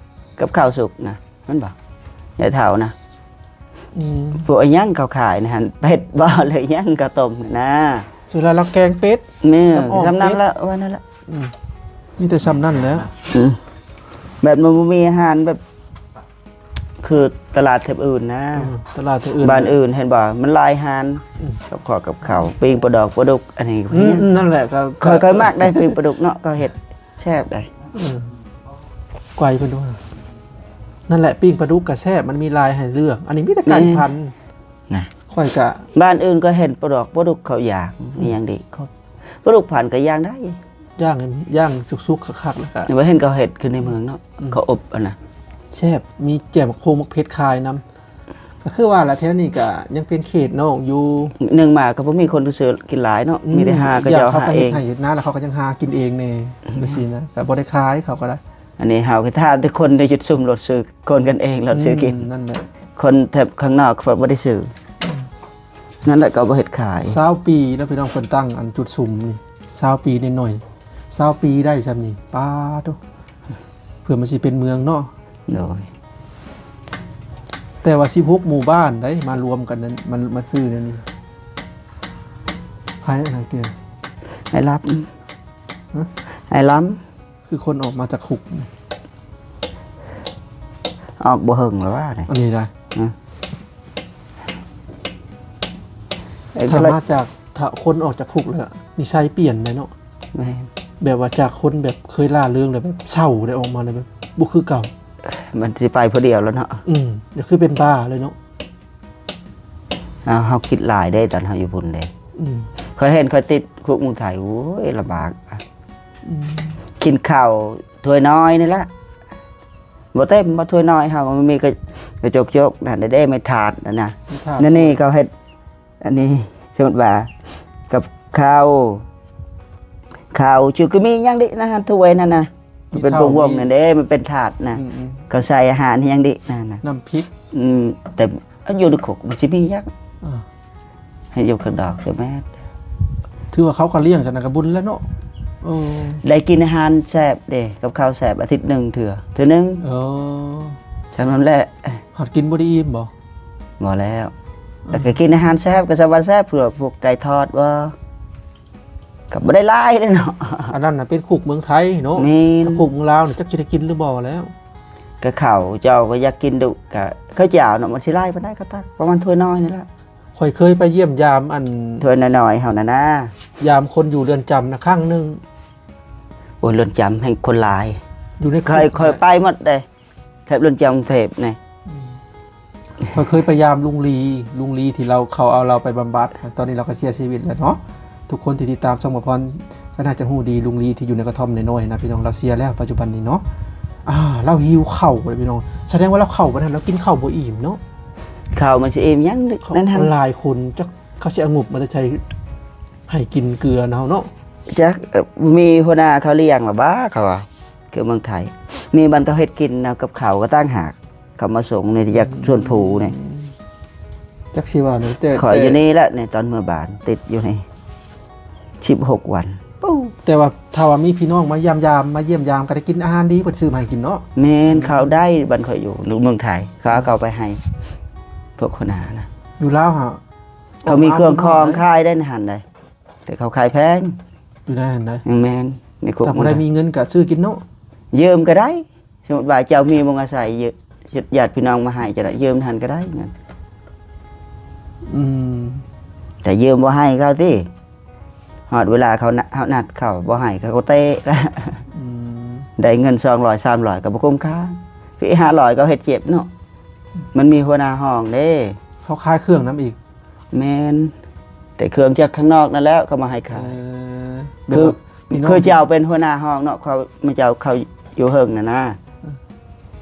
ກັບເຂົ້າສຸກນະ ແມ່ນບໍ່? ຍາຍເຖົ້ານະ. ອືມ ພວກອີຫຍັງເຂົາຂາຍນະຫັ້ນ ເປັດບໍ່ ຫຼືຫຍັງ ເຂົ້າຕົ້ມນະ. ສ່ວນຫຼາຍລາວແກງເປັດ. ແມ່ນ ສ່ຳນັ້ນລະ ວ່ານັ້ນລະ. ອືມ ມີແຕ່ສ່ຳນັ້ນແຫຼະ. ອືມ ແບບມັນບໍ່ມີອາຫານແບບ ຄືຕະຫຼາດແຖບອື່ນນະ. ເອີ ຕະຫຼາດແຖບອື່ນ ບ້ານອື່ນເຫັນບໍ່ ມັນຫຼາຍຮ້ານ. ອືມ ກັບຂອງກັບເຂົ້າ ປີ້ງປາດອກປາດຸກ ອັນນີ້. ອືມ ນັ້ນແຫຼະ ກໍ ຂ້ອຍ ຂ້ອຍມັກໄດ໋ ປີ້ງປາດຸກເນາະ ກໍເຮັດ ແຊບໄດ໋. ເອີ ໄກວເພິ່ນວ່າ ນັ້ນແຫຼະ ປີ້ງປາດຸກກໍແຊບ ມັນມີຫຼາຍໃຫ້ເລືອກ. ອັນນີ້ມີແຕ່ໄກ່ພັນນະ. ຂ້ອຍກະ ບ້ານອື່ນກໍເຫັນປາດອກປາດຸກເຂົາຍ່າງ ອືມ ອີຫຍັງເດ ປາດຸກພັນກໍຍ່າງໄດ້ ຍ່າງ ຍ່າງສຸກໆຄັກໆ ແລ້ວກະ ແຕ່ວ່າເຫັນເຂົາເຮັດຄືໃນເມືອງເນາະ. ອືມ ເຂົາອົບອັນນະ ແຊບ ມີແຈ່ວໝາກໂຄງໝາກເຜັດຂາຍນຳ. ກໍຄືວ່າລະ ແຖວນີ້ກໍຍັງເປັນເຂດນອກຢູ່ ໜຶ່ງມາກໍບໍ່ມີຄົນໄປຊື້ກິນຫຼາຍເນາະ. ອືມ ມີແຕ່ຫາ ເຂົາເຈົ້າຫາເອງ ເຮັດໄຮ່ເຮັດນາ ແລ້ວເຂົາກໍຍັງຫາກິນເອງແດ່. ອືມ ຈັ່ງຊີ້ນະ ກໍບໍ່ໄດ້ຂາຍ ເຂົາກໍໄດ້. ອັນນີ້ເຮົາກໍຖ້າແຕ່ຄົນໄດ້ຈຸດສຸມໂລດຊື້ ຄົນກັນເອງໂລດຊື້ກິນ. ອືມ ນັ້ນແຫຼະ ຄົນແຖບຂ້າງນອກເຂົາບໍ່ໄດ້ຊື້. ອືມ ນັ້ນແຫຼະ ກໍບໍ່ເຮັດຂາຍ. ຊາວປີແລ້ວພີ່ນ້ອງ ເພິ່ນຕັ້ງອັນຈຸດສຸມນີ້ ຊາວປີໜ້ອຍໆ ຊາວປີໄດ້ຊ່ຳນີ້ ປາໂທ້ ເພື່ອມັນຊິເປັນເມືອງເນາະ. ໂດຍ ແຕ່ວ່າສິບຫົກໝູ່ບ້ານໄດ໋ ມາລວມກັນນັ້ນ ມັນ ມາຊື້ແນວນີ້. ໃຜ ໃຜເກ ອ້າຍລຳ ຮະ ອ້າຍລຳ ຄືຄົນອອກມາຈາກຄຸກ ອອກບໍ່ເຫິງແລ້ວວ່ານີ້ ອັນນີ້ໄດ໋. ຮະ ຖ້າມາຈາກ ຖ້າຄົນອອກຈາກຄຸກແລ້ວ ນິໄສປ່ຽນໄດ໋ເນາະ. ແມ່ນ ແບບວ່າຈາກຄົນແບບເຄີຍລ່າເລິງ ແລ້ວແບບເຊົາໄດ້ ອອກມາແລ້ວແບບບໍ່ຄືເກົ່າ. ມັນຊິໄປຜູ້ດຽວແລ້ວເນາະ. ອືມ ກໍຄືເປັນບ້າເລີຍເນາະ. ເຮົາ ເຮົາຄິດຫຼາຍເດ້ ຕອນເຮົາຢູ່ພຸ້ນເດ້. ອືມ ຂ້ອຍເຫັນຂ້ອຍຕິດຄຸກເມືອງໄທ ໂອ້ຍ ລຳບາກ. ອືມ ກິນເຂົ້າຖ້ວຍນ້ອຍນີ້ລະ ບໍ່ເຕັມ ບໍ່ຖ້ວຍນ້ອຍ ເຮົາມັນມີກະ ກະຈົກໆ ນັ້ນເດ້ ໄມ້ຖາດນັ້ນນະ. ໄມ້ຖາດ ແນວນີ້ເຂົາເຮັດ ອັນນີ້ສົມມຸດວ່າກັບເຂົ້າ ເຂົ້າຈຸກະມີຫຍັງເດະ ນັ້ນ ຖ້ວຍນັ້ນນະ ມັນເປັນວົງໆ ນັ້ນເດ້ ມັນເປັນຖາດນະ. ອືມໆ ເຂົາໃສ່ອາຫານຫຍັງເດະ ນັ້ນນະ ນ້ຳພິກ. ອືມ ແຕ່ຢູ່ໃນຄົກມັນຊິມີຫຍັງ? ອ່າ ໃຫ້ຢູ່ຂ້າງນອກກໍແມ່ນ. ຖືວ່າເຂົາກໍລ້ຽງຊັ້ນນະ ກໍບຸນແລ້ວເນາະ. ເອີ ໄດ້ກິນອາຫານແຊບເດ້ ກັບເຂົ້າແຊບ ອາທິດໜຶ່ງເທື່ອ ເທື່ອໜຶ່ງ. ເອີ ຊ່ຳນັ້ນແຫຼະ. ຫາກກິນບໍ່ໄດ້ອີ່ມບໍ່? ບໍ່ແລ້ວ. ອືມ ແລ້ວກໍກິນອາຫານແຊບ ກໍສະຫວັນແຊບ ເພື່ອພວກໄກ່ທອດບໍ່ ກໍບໍ່ໄດ້ຫຼາຍເດ້ເນາະ. ອັນນັ້ນນະເປັນຄຸກເມືອງໄທເນາະ. ແມ່ນ ຖ້າຄຸກເມືອງລາວນີ້ຈັກຊິໄດ້ກິນຫຼືບໍ່ແລ້ວ. ກໍເຂົ້າເຈົ້າກໍຢາກກິນດຸ ກໍເຂົ້າເຈົ້າເນາະ ມັນຊິຫຼາຍປານໃດ ເຂົາຕັກປະມານຖ້ວຍນ້ອຍນີ້ແຫຼະ. ຂ້ອຍເຄີຍໄປຢ້ຽມຢາມອັນ ຖ້ວຍນ້ອຍໆເຮົານັ້ນນະ ຢາມຄົນຢູ່ເຮືອນຈຳນະຄັ້ງໜຶ່ງ. ໂອ້ຍ ເຮືອນຈຳແຮ່ງຄົນຫຼາຍ ຢູ່ໃນຄຸກ. ຂ້ອຍ ຂ້ອຍໄປໝົດເດ້ ແຖບເຮືອນຈຳກຸງເທບນີ້. ອືມ ຂ້ອຍເຄີຍໄປຢາມລຸງລີ ລຸງລີທີ່ລາວ ເຂົາເອົາລາວໄປບຳບັດ ຕອນນີ້ລາວກໍເສຍຊີວິດແລ້ວເນາະ. ທຸກຄົນທີ່ຕິດຕາມຊ່ອງບ່າວພອນກໍໜ້າຈະຮູ້ດີ ລຸງລີທີ່ຢູ່ໃນກະທ່ອມນ້ອຍໆນະພີ່ນ້ອງ ລາວເສຍແລ້ວປັດຈຸບັນນີ້ເນາະ. ອ່າ ລາວຫິວເຂົ້າເລີຍພີ່ນ້ອງ ສະແດງວ່າລາວເຂົ້າໄປນັ້ນ ລາວກິນເຂົ້າບໍ່ອີ່ມເນາະ. ເຂົ້າມັນຊິອີ່ມຫຍັງນັ້ນຫັ້ນ ຫຼາຍຄົນ ຈັກເຂົາຊິເອົາງົບມາແຕ່ໃສໃຫ້ກິນເກືອນຳເຮົາເນາະ. ຈັກ ເອີ ມີຫົວໜ້າເຂົາລ້ຽງລະຫວາ ເຂົາວ່າ ຄືເມືອງໄທ ມີບ່ອນເຂົາເຮັດກິນນຳກັບເຂົາກໍຕ່າງຫາກ ເຂົາມາສົ່ງໃນຈາກ ອືມ ສວນພູນີ້. ຈັກຊິວ່າແນວໃດ ແຕ່ ຂ້ອຍ ແຕ່ ຢູ່ນີ້ແຫຼະ ໃນຕອນເມືອບ້ານ ຕິດຢູ່ນີ້ສິບຫົກວັນ. ໂອ້ ແຕ່ວ່າຖ້າວ່າມີພີ່ນ້ອງມາຢ້ຽມຢາມ ມາຢ້ຽມຢາມ ກໍໄດ້ກິນອາຫານດີ ເພິ່ນຊື້ມາໃຫ້ກິນເນາະ. ແມ່ນ ອືມ ເຂົ້າໄດ້ ບ້ານຂ້ອຍຢູ່ເມືອງໄທ ເຂົາເອົາໄປໃຫ້ພວກຫົວໜ້ານະ. ຢູ່ລາວຫາ ເຂົາມີເຄື່ອງຂອງຂາຍໄດ້ໃນຫັ້ນໃດ ແຕ່ເຂົາຂາຍແພງ ຢູ່ໃນຫັ້ນໃດ. ແມ່ນ ໃນຄຸກ ຖ້າຜູ້ໃດມີເງິນກໍຊື້ກິນເນາະ. ຢືມກໍໄດ້ ສົມມຸດວ່າເຈົ້າມີບ່ອນອາໄສ ຍ- ຍາດພີ່ນ້ອງມາໃຫ້ ເຈົ້ານະຢືມຫັ້ນກໍໄດ້ເງິນ. ອືມ ແຕ່ຢືມບໍ່ໃຫ້ເຂົາຕິ ຮອດເວລາເຂົານ- ເຮົານັດເຂົາບໍ່ໃຫ້ ເຂົາກໍເຕະ. ອືມ ໄດ້ເງິນສອງຮ້ອຍ ສາມຮ້ອຍ ກໍບໍ່ຄຸ້ມຄ່າ ຄືຫ້າຮ້ອຍ ກໍເຮັດເຈັບເນາະ. ມັນມີຫົວໜ້າຫ້ອງເດ້ ເຂົາຂາຍເຄື່ອງນຳອີກ. ແມ່ນ ແຕ່ເຄື່ອງຈາກຂ້າງນອກນັ້ນແຫຼະ ເຂົາມາໃຫ້ຂາຍ. ເອີ ຄື ແບບວ່າພີ່ນ້ອງ ຄືເຈົ້າເປັນຫົວໜ້າຫ້ອງເນາະ ເຂົາ ມາເຈົ້າເຂົາຢູ່ເທິງນັ້ນນະ.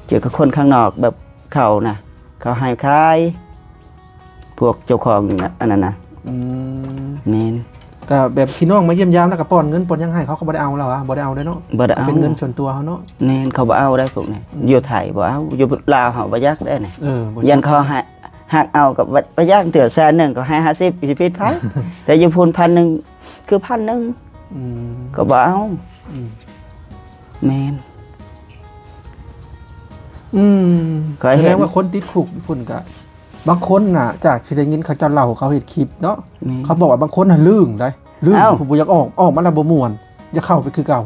ເອີ ກ່ຽວກັບຄົນຂ້າງນອກແບບເຂົານະ ເຂົາໃຫ້ຂາຍ ພວກເຈົ້າຂອງອັນນັ້ນນະ. ອືມ ແມ່ນ ກໍແບບພີ່ນ້ອງມາຢ້ຽມຢາມ ແລ້ວກໍປ່ອນເງິນປ່ອນຫຍັງໃຫ້ ເຂົາກໍບໍ່ໄດ້ເອົາແລ້ວຫວາ? ບໍ່ໄດ້ເອົາເດ້ເນາະ. ບໍ່ໄດ້ເອົາ ເປັນເງິນສ່ວນຕົວເຮົາເນາະ. ແມ່ນ ເຂົາບໍ່ເອົາໄດ້ພວກນີ້. ອືມ ຢູ່ໄທບໍ່ເອົາ ຢູ່ລາວເຮົາບໍ່ຢາກໄດ້ນີ້. ເອີ ບໍ່ຢາກ ຢ້ານເຂົາຫາ ຫາກເອົາກໍບໍ່ຢາກເທື່ອ ແສນໜຶ່ງກໍໃຫ້ຫ້າສິບ ຊິຜິດໃຜ? ແຕ່ຢູ່ພຸ້ນພັນໜຶ່ງ ຄືພັນໜຶ່ງ ອືມ ກໍບໍ່ເອົາ. ອືມ ແມ່ນ ອືມ ຂ້ອຍເຫັນ ສະແດງວ່າຄົນຕິດຄຸກຢູ່ພຸ້ນກະ ບາງຄົນນະ ຈາກທີ່ໄດ້ຍິນເຂົາເຈົ້າເລົ່າ ເຂົາເຮັດຄລິບເນາະ ແມ່ນ ເຂົາບອກວ່າບາງຄົນນະລຶ້ງໄດ໋ ລຶ້ງ ເອົ້າ ຜູ້ບໍ່ຢາກອອກ ອອກມາແລ້ວບໍ່ມ່ວນ ຢາກເຂົ້າໄປຄືເກົ່າ.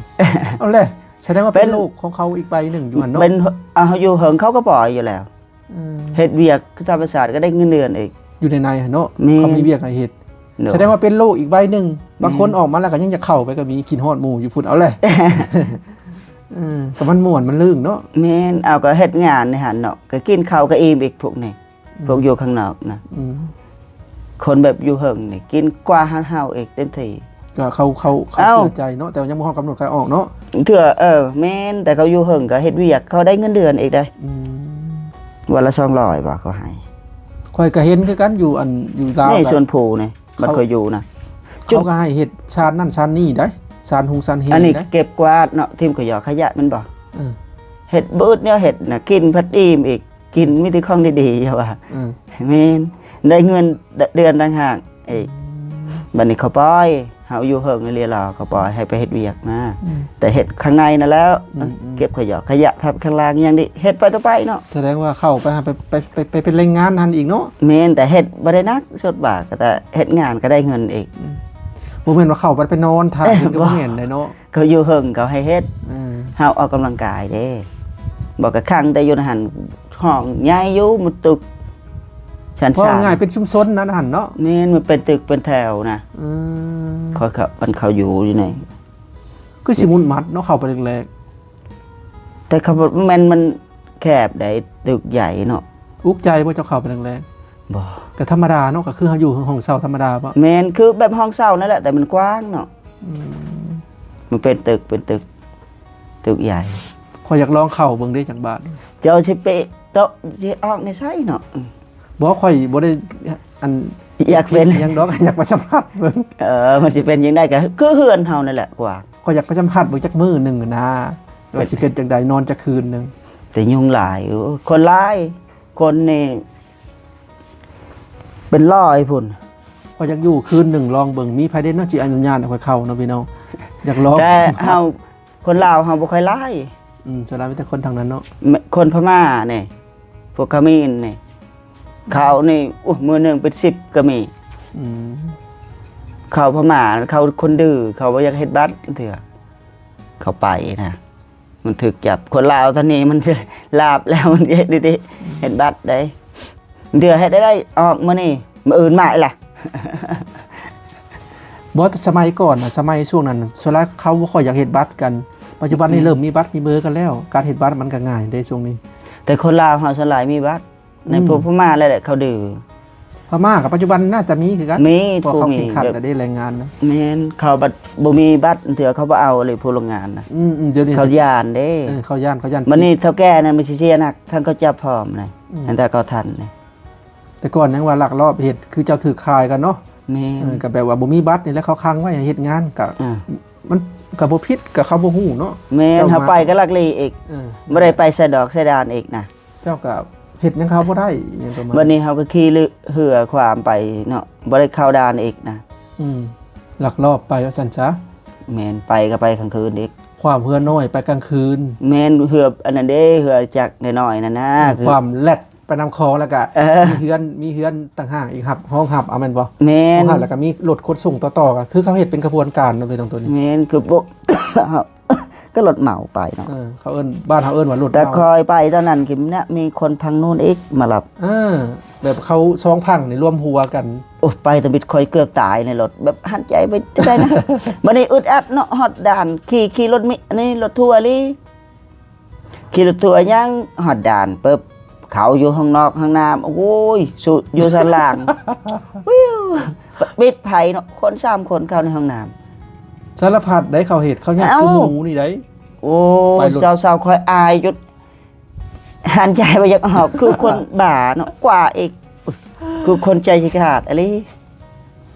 ເອົາແຫຼະ ສະແດງວ່າເປັນ ເປັນໂລກຂອງເຂົາອີກໃບໜຶ່ງຢູ່ຫັ້ນເນາະ. ເປັນ ເອົາ ເຮົາຢູ່ເຫິງເຂົາກໍປ່ອຍຢູ່ແລ້ວ. ເອີ ເຮັດວຽກຕາມປະສາດກໍໄດ້ເງິນເດືອນອີກ ຢູ່ໃນໃນຫັ້ນເນາະ. ແມ່ນ ເຂົາມີວຽກໃຫ້ເຮັດ. ໂດຍ ສະແດງວ່າເປັນໂລກອີກໃບໜຶ່ງ. ແມ່ນ ບາງຄົນອອກມາແລ້ວກໍຍັງຢາກເຂົ້າໄປກໍມີ ຄິດຮອດໝູ່ຢູ່ພຸ້ນ. ເອົາແຫຼະ ເອີ ກໍມັນມ່ວນມັນລື່ນເນາະ. ແມ່ນ ເອົາ ກໍເຮັດງານໃນຫັ້ນເນາະ ກໍກິນເຂົ້າກໍອີ່ມອີກພວກນີ້. ອືມ ພວກຢູ່ຂ້າງນອກນະ. ອືມ ຄົນແບບຢູ່ເທິງນີ້ກິນກວ່າເຮົາອີກເຕັມທີ່. ກໍເຂົາ ເຂົາ ເຂົາ ເອົ້າ ເຊື່ອໃຈເນາະ ແຕ່ວ່າຍັງບໍ່ຮອດກຳນົດໃຫ້ອອກເນາະ. ເທື່ອ ເອີ ແມ່ນ ແຕ່ເຂົາຢູ່ເທິງກໍເຮັດວຽກ ເຂົາໄດ້ເງິນເດືອນອີກເດ້. ອືມ ວັນລະສອງຮ້ອຍບໍ່ ເຂົາໃຫ້. ຂ້ອຍກໍເຫັນຄືກັນ ຢູ່ອັນ ຢູ່ລາວ ນີ້ ກໍ ສວນພູນີ້ ເຂົາ ບ້ານຂ້ອຍຢູ່ນະ ເຂົາກໍໃຫ້ເຮັດຊານນັ້ນຊານນີ້ໄດ໋ ຊານຮຸງຊານເຮ ອັນນີ້ ໄດ໋ ເກັບກວາດເນາະ ຖິ້ມຂະຫຍອກຂະຫຍະແມ່ນບໍ່? ເອີ ເຮັດເບິດແນວເຮັດນະ ກິນພັດອີ່ມອີກ. ກິນມີແຕ່ຂອງດີໆ ຢ່າວ່າ. ເອີ ແມ່ນ ໄດ້ເງິນເດືອນຕ່າງຫາກອີກ. ອືມ ບັດນີ້ເຂົາປ່ອຍ ເຮົາຢູ່ເທິງເລີຍລາວ ເຂົາປ່ອຍໃຫ້ໄປເຮັດວຽກນະ. ອືມ ແຕ່ເຮັດຂ້າງໃນນັ້ນແຫຼະ. ອືມໆ ເກັບຂະຫຍອກຂະຫຍະ ທັບຂ້າງລ່າງຫຍັງນີ້ ເຮັດໄປຕໍ່ໄປເນາະ. ສະແດງວ່າເຂົ້າໄປຫາ ໄປ ໄປ ໄປ ໄປເປັນແຮງງານຫັ້ນອີກເນາະ. ແມ່ນ ແຕ່ເຮັດບໍ່ໄດ້ໜັກ ສົດບາດ ກໍແຕ່ເຮັດງານກໍໄດ້ເງິນອີກ. ອືມ ບໍ່ແມ່ນວ່າເຂົ້າໄປ ໄປນອນຖ້າ ເອີ ກໍບໍ່ແມ່ນໄດ໋ເນາະ. ເຂົາຢູ່ເທິງເຂົາໃຫ້ເຮັດ. ເອີ ເຮົາອອກກຳລັງກາຍເດ້. ບໍ່ ກະຂັງແຕ່ຢູ່ໃນຫັ້ນ ຫ້ອງໃຫຍ່ຢູ່ ມັນຕຶກຊັ້ນໆ ເວົ້າງ່າຍເປັນຊຸມຊົນນັ້ນຫັ້ນເນາະ. ແມ່ນ ມັນເປັນຕຶກເປັນແຖວນະ. ອືມ ເຂົາ ເຂົາ ມັນເຂົາຢູ່ຢູ່ໃນ ຄືຊິມຸດມັດເນາະ ເຂົ້າໄປແລກໆ. ແຕ່ເຂົາ ແມ່ນມັນແຄບໃດ໋ ຕຶກໃຫຍ່ເນາະ. ອຸກໃຈບໍ່ເຈົ້າເຂົ້າໄປແລກໆ? ບໍ່ ກໍທຳມະດາເນາະ ກໍຄືເຮົາຢູ່ຫ້ອງເຊົ່າທຳມະດາບໍ່? ແມ່ນ ຄືແບບຫ້ອງເຊົ່ານັ້ນແຫຼະ ແຕ່ມັນກວ້າງເນາະ. ອືມ ມັນເປັນຕຶກ ເປັນຕຶກ ຕຶກໃຫຍ່. ຂ້ອຍຢາກລອງເຂົ້າເບິ່ງເດ້ ຈັກບາດ? ເຈົ້າຊິໄປເຕາະ ຊິອອກໃນໃສເນາະ? ບໍ່ ຂ້ອຍບໍ່ໄດ້ ອັນ ຢາກເປັນຫຍັງດອກ ຢາກໄປສຳຜັດເບິ່ງ. ເອີ ມັນຊິເປັນຈັ່ງໃດ ກໍຄືເຮືອນເຮົານັ້ນແຫຼະ ກວ້າງ. ຂ້ອຍຢາກໄປສຳຜັດເບິ່ງຈັກມື້ໜຶ່ງນະ ວ່າຊິເປັນຈັ່ງໃດ ນອນຈັກຄືນໜຶ່ງ. ແຕ່ຍຸງຫຼາຍ ໂອ້ ຄົນຫຼາຍ ຄົນນີ້ເປັນຮ້ອຍພຸ້ນ. ຂ້ອຍຢາກຢູ່ຄືນໜຶ່ງລອງເບິ່ງ ມີໃຜເດເນາະ ຊິອະນຸຍາດໃຫ້ຂ້ອຍເຂົ້າເນາະ ພີ່ນ້ອງ. ຢາກລອງ ແຕ່ເຮົາ ຄົນລາວເຮົາບໍ່ຄ່ອຍຫຼາຍ. ອືມ ສ່ວນຫຼາຍມີແຕ່ຄົນທາງນັ້ນເນາະ. ແມ່ນ ຄົນພະມ້ານີ້ ພວກຂະມິນນີ້ ເຂົານີ້ ໂອ້ ມື້ໜຶ່ງເປັນສິບກໍມີ. ອືມ ເຂົາພະມ້າ ເຂົາຄົນດື້ ເຂົາບໍ່ຢາກເຮັດບັດເທື່ອ ເຂົາໄປນະ. ມັນຖືກຈັບ ຄົນລາວຕອນນີ້ມັນລາບແລ້ວ ມັນເຮັດດີໆ ເຮັດບັດໄດ້. ເດືອເຮັດໄດ້ ອອກມື້ນີ້ ມື້ອື່ນມາອີກລະ. ບໍ່ ແຕ່ສະໄໝກ່ອນນະ ສະໄໝຊ່ວງນັ້ນ ສ່ວນຫຼາຍເຂົາບໍ່ຄ່ອຍຢາກເຮັດບັດກັນ. ປັດຈຸບັນນີ້ ອືມ ເລີ່ມມີບັດມີເບີກັນແລ້ວ ການເຮັດບັດມັນກໍງ່າຍເດ້ຊ່ວງນີ້. ແຕ່ຄົນລາວເຮົາສ່ວນຫຼາຍມີບັດ ໃນ ອືມ ພວກພະມ້າແຫຼະ ເຂົາດື້. ພະມ້າກັບປັດຈຸບັນໜ້າຈະມີຄືກັນ ມີ ເພາະເຂົາເຄັ່ງຄັດແລ້ວເດ້ ແຮງງານນະ. ແມ່ນ ເຂົາບັດບໍ່ມີບັດເທື່ອ ເຂົາບໍ່ເອົາເລີຍ ຜູ້ໂລງງານນະ. ອືມໆ ດຽວນີ້ເຂົາຢ້ານເດ້. ເອີ ເຂົາຢ້ານ ເຂົາຢ້ານ ບັດນີ້ເຖົ້າແກ່ນັ້ນມັນຊິເສຍໜັກ ທັງເຂົາຈັບພ້ອມນະ. ອືມ ອັນແຕ່ເຂົາທັນນະ. ແຕ່ກ່ອນຍັງວ່າລັກລອບເຮັດ ຄືເຈົ້າຖືກຂາຍກັນເນາະ. ແມ່ນ ເອີ ກໍແບບວ່າບໍ່ມີບັດນີ້ແຫຼະ ເຂົາຂັງໄວ້ໃຫ້ເຮັດງານ ກໍ ອ່າ ມັນກໍບໍ່ຜິດ ກໍເຂົາບໍ່ຮູ້ເນາະ. ແມ່ນ ເຈົ້າ ເຮົາໄປກໍລັກເລອີກ. ເອີ ບໍ່ໄດ້ໄປໃສ່ດອກໃສ່ດ່ານອີກນະ. ເຈົ້າກໍເຮັດຫຍັງເຂົາບໍ່ໄດ້ ອີຫຍັງປະມານ ບັດນີ້ເຮົາກໍຂີ່ເຮືອ ເຮືອຂວາມໄປເນາະ ບໍ່ໄດ້ເຂົ້າດ່ານອີກນະ. ອືມ ລັກລອບໄປວ່າຊັ້ນຊະ. ແມ່ນ ໄປກໍໄປກາງຄືນອີກ ຂວາມເຮືອນ້ອຍໄປກາງຄືນ. ແມ່ນ ເຮືອອັນນັ້ນເດ້ ເຮືອຈັກນ້ອຍໆນັ້ນນະ. ເອີ ຄື ຂວາມແລ່ນໄປນຳຄອງ ແລ້ວກໍ ເອີ ມີເຮືອນ ມີເຮືອນຕ່າງຫາກອີກ ຮັບ ຮອງຮັບເອົາແມ່ນບໍ່? ແມ່ນ ຮອງຮັບ ແລ້ວກໍມີລົດຂົນສົ່ງຕໍ່ໆກັນ ຄືເຂົາເຮັດເປັນຂະບວນການເນາະ ເປັນຕົງຕົວນີ້. ແມ່ນ ຄືບໍ່ ກໍລົດເໝົາໄປເນາະ. ເອີ ເຂົາເອີ້ນ ບ້ານເຮົາເອີ້ນວ່າລົດເໝົາ. ແຕ່ຂ້ອຍໄປຕອນນັ້ນ ກໍມີຄົນພັງນູນອີກມາຮັບ. ເອີ ແບບເຂົາສອງພັງນີ້ລວມຫົວກັນ. ໂອ້ ໄປຕະບິດ ຂ້ອຍເກືອບຕາຍໃນລົດ ແບບຫັນໃຈໄປຈັ່ງໃດນະ. ບັດນີ້ອຶດອັດເນາະ ຮອດດ່ານ ຂີ່ ຂີ່ລົດມິ ອັນນີ້ລົດທົວລີ ຂີ່ລົດທົວຍ່າງຮອດດ່ານປຶບ ເຂົ້າຢູ່ຫ້ອງນອກຫ້ອງນ້ຳ ໂອ້ຍ ສຸ ຢູ່ຊັ້ນລ່າງ ວິວ ປິດໄຟເນາະ ຄົນສາມຄົນເຂົ້າໃນຫ້ອງນ້ຳ ສາລະພັດໄດ໋ ເຂົາເຮັດ ເຂົາຍັດ ເອົ້າ ຄືໝູນີ້ໄດ໋. ໂອ້ຍ ໄປໂລດ ເຊົາໆ ຂ້ອຍອາຍຢູ່ ຫັນໃຈບໍ່ຢາກອອກ ຄືຄົນບ້າເນາະ ກວ່າອີກ ຄືຄົນໃຈຊິຂາດອີ່ຫຼີ.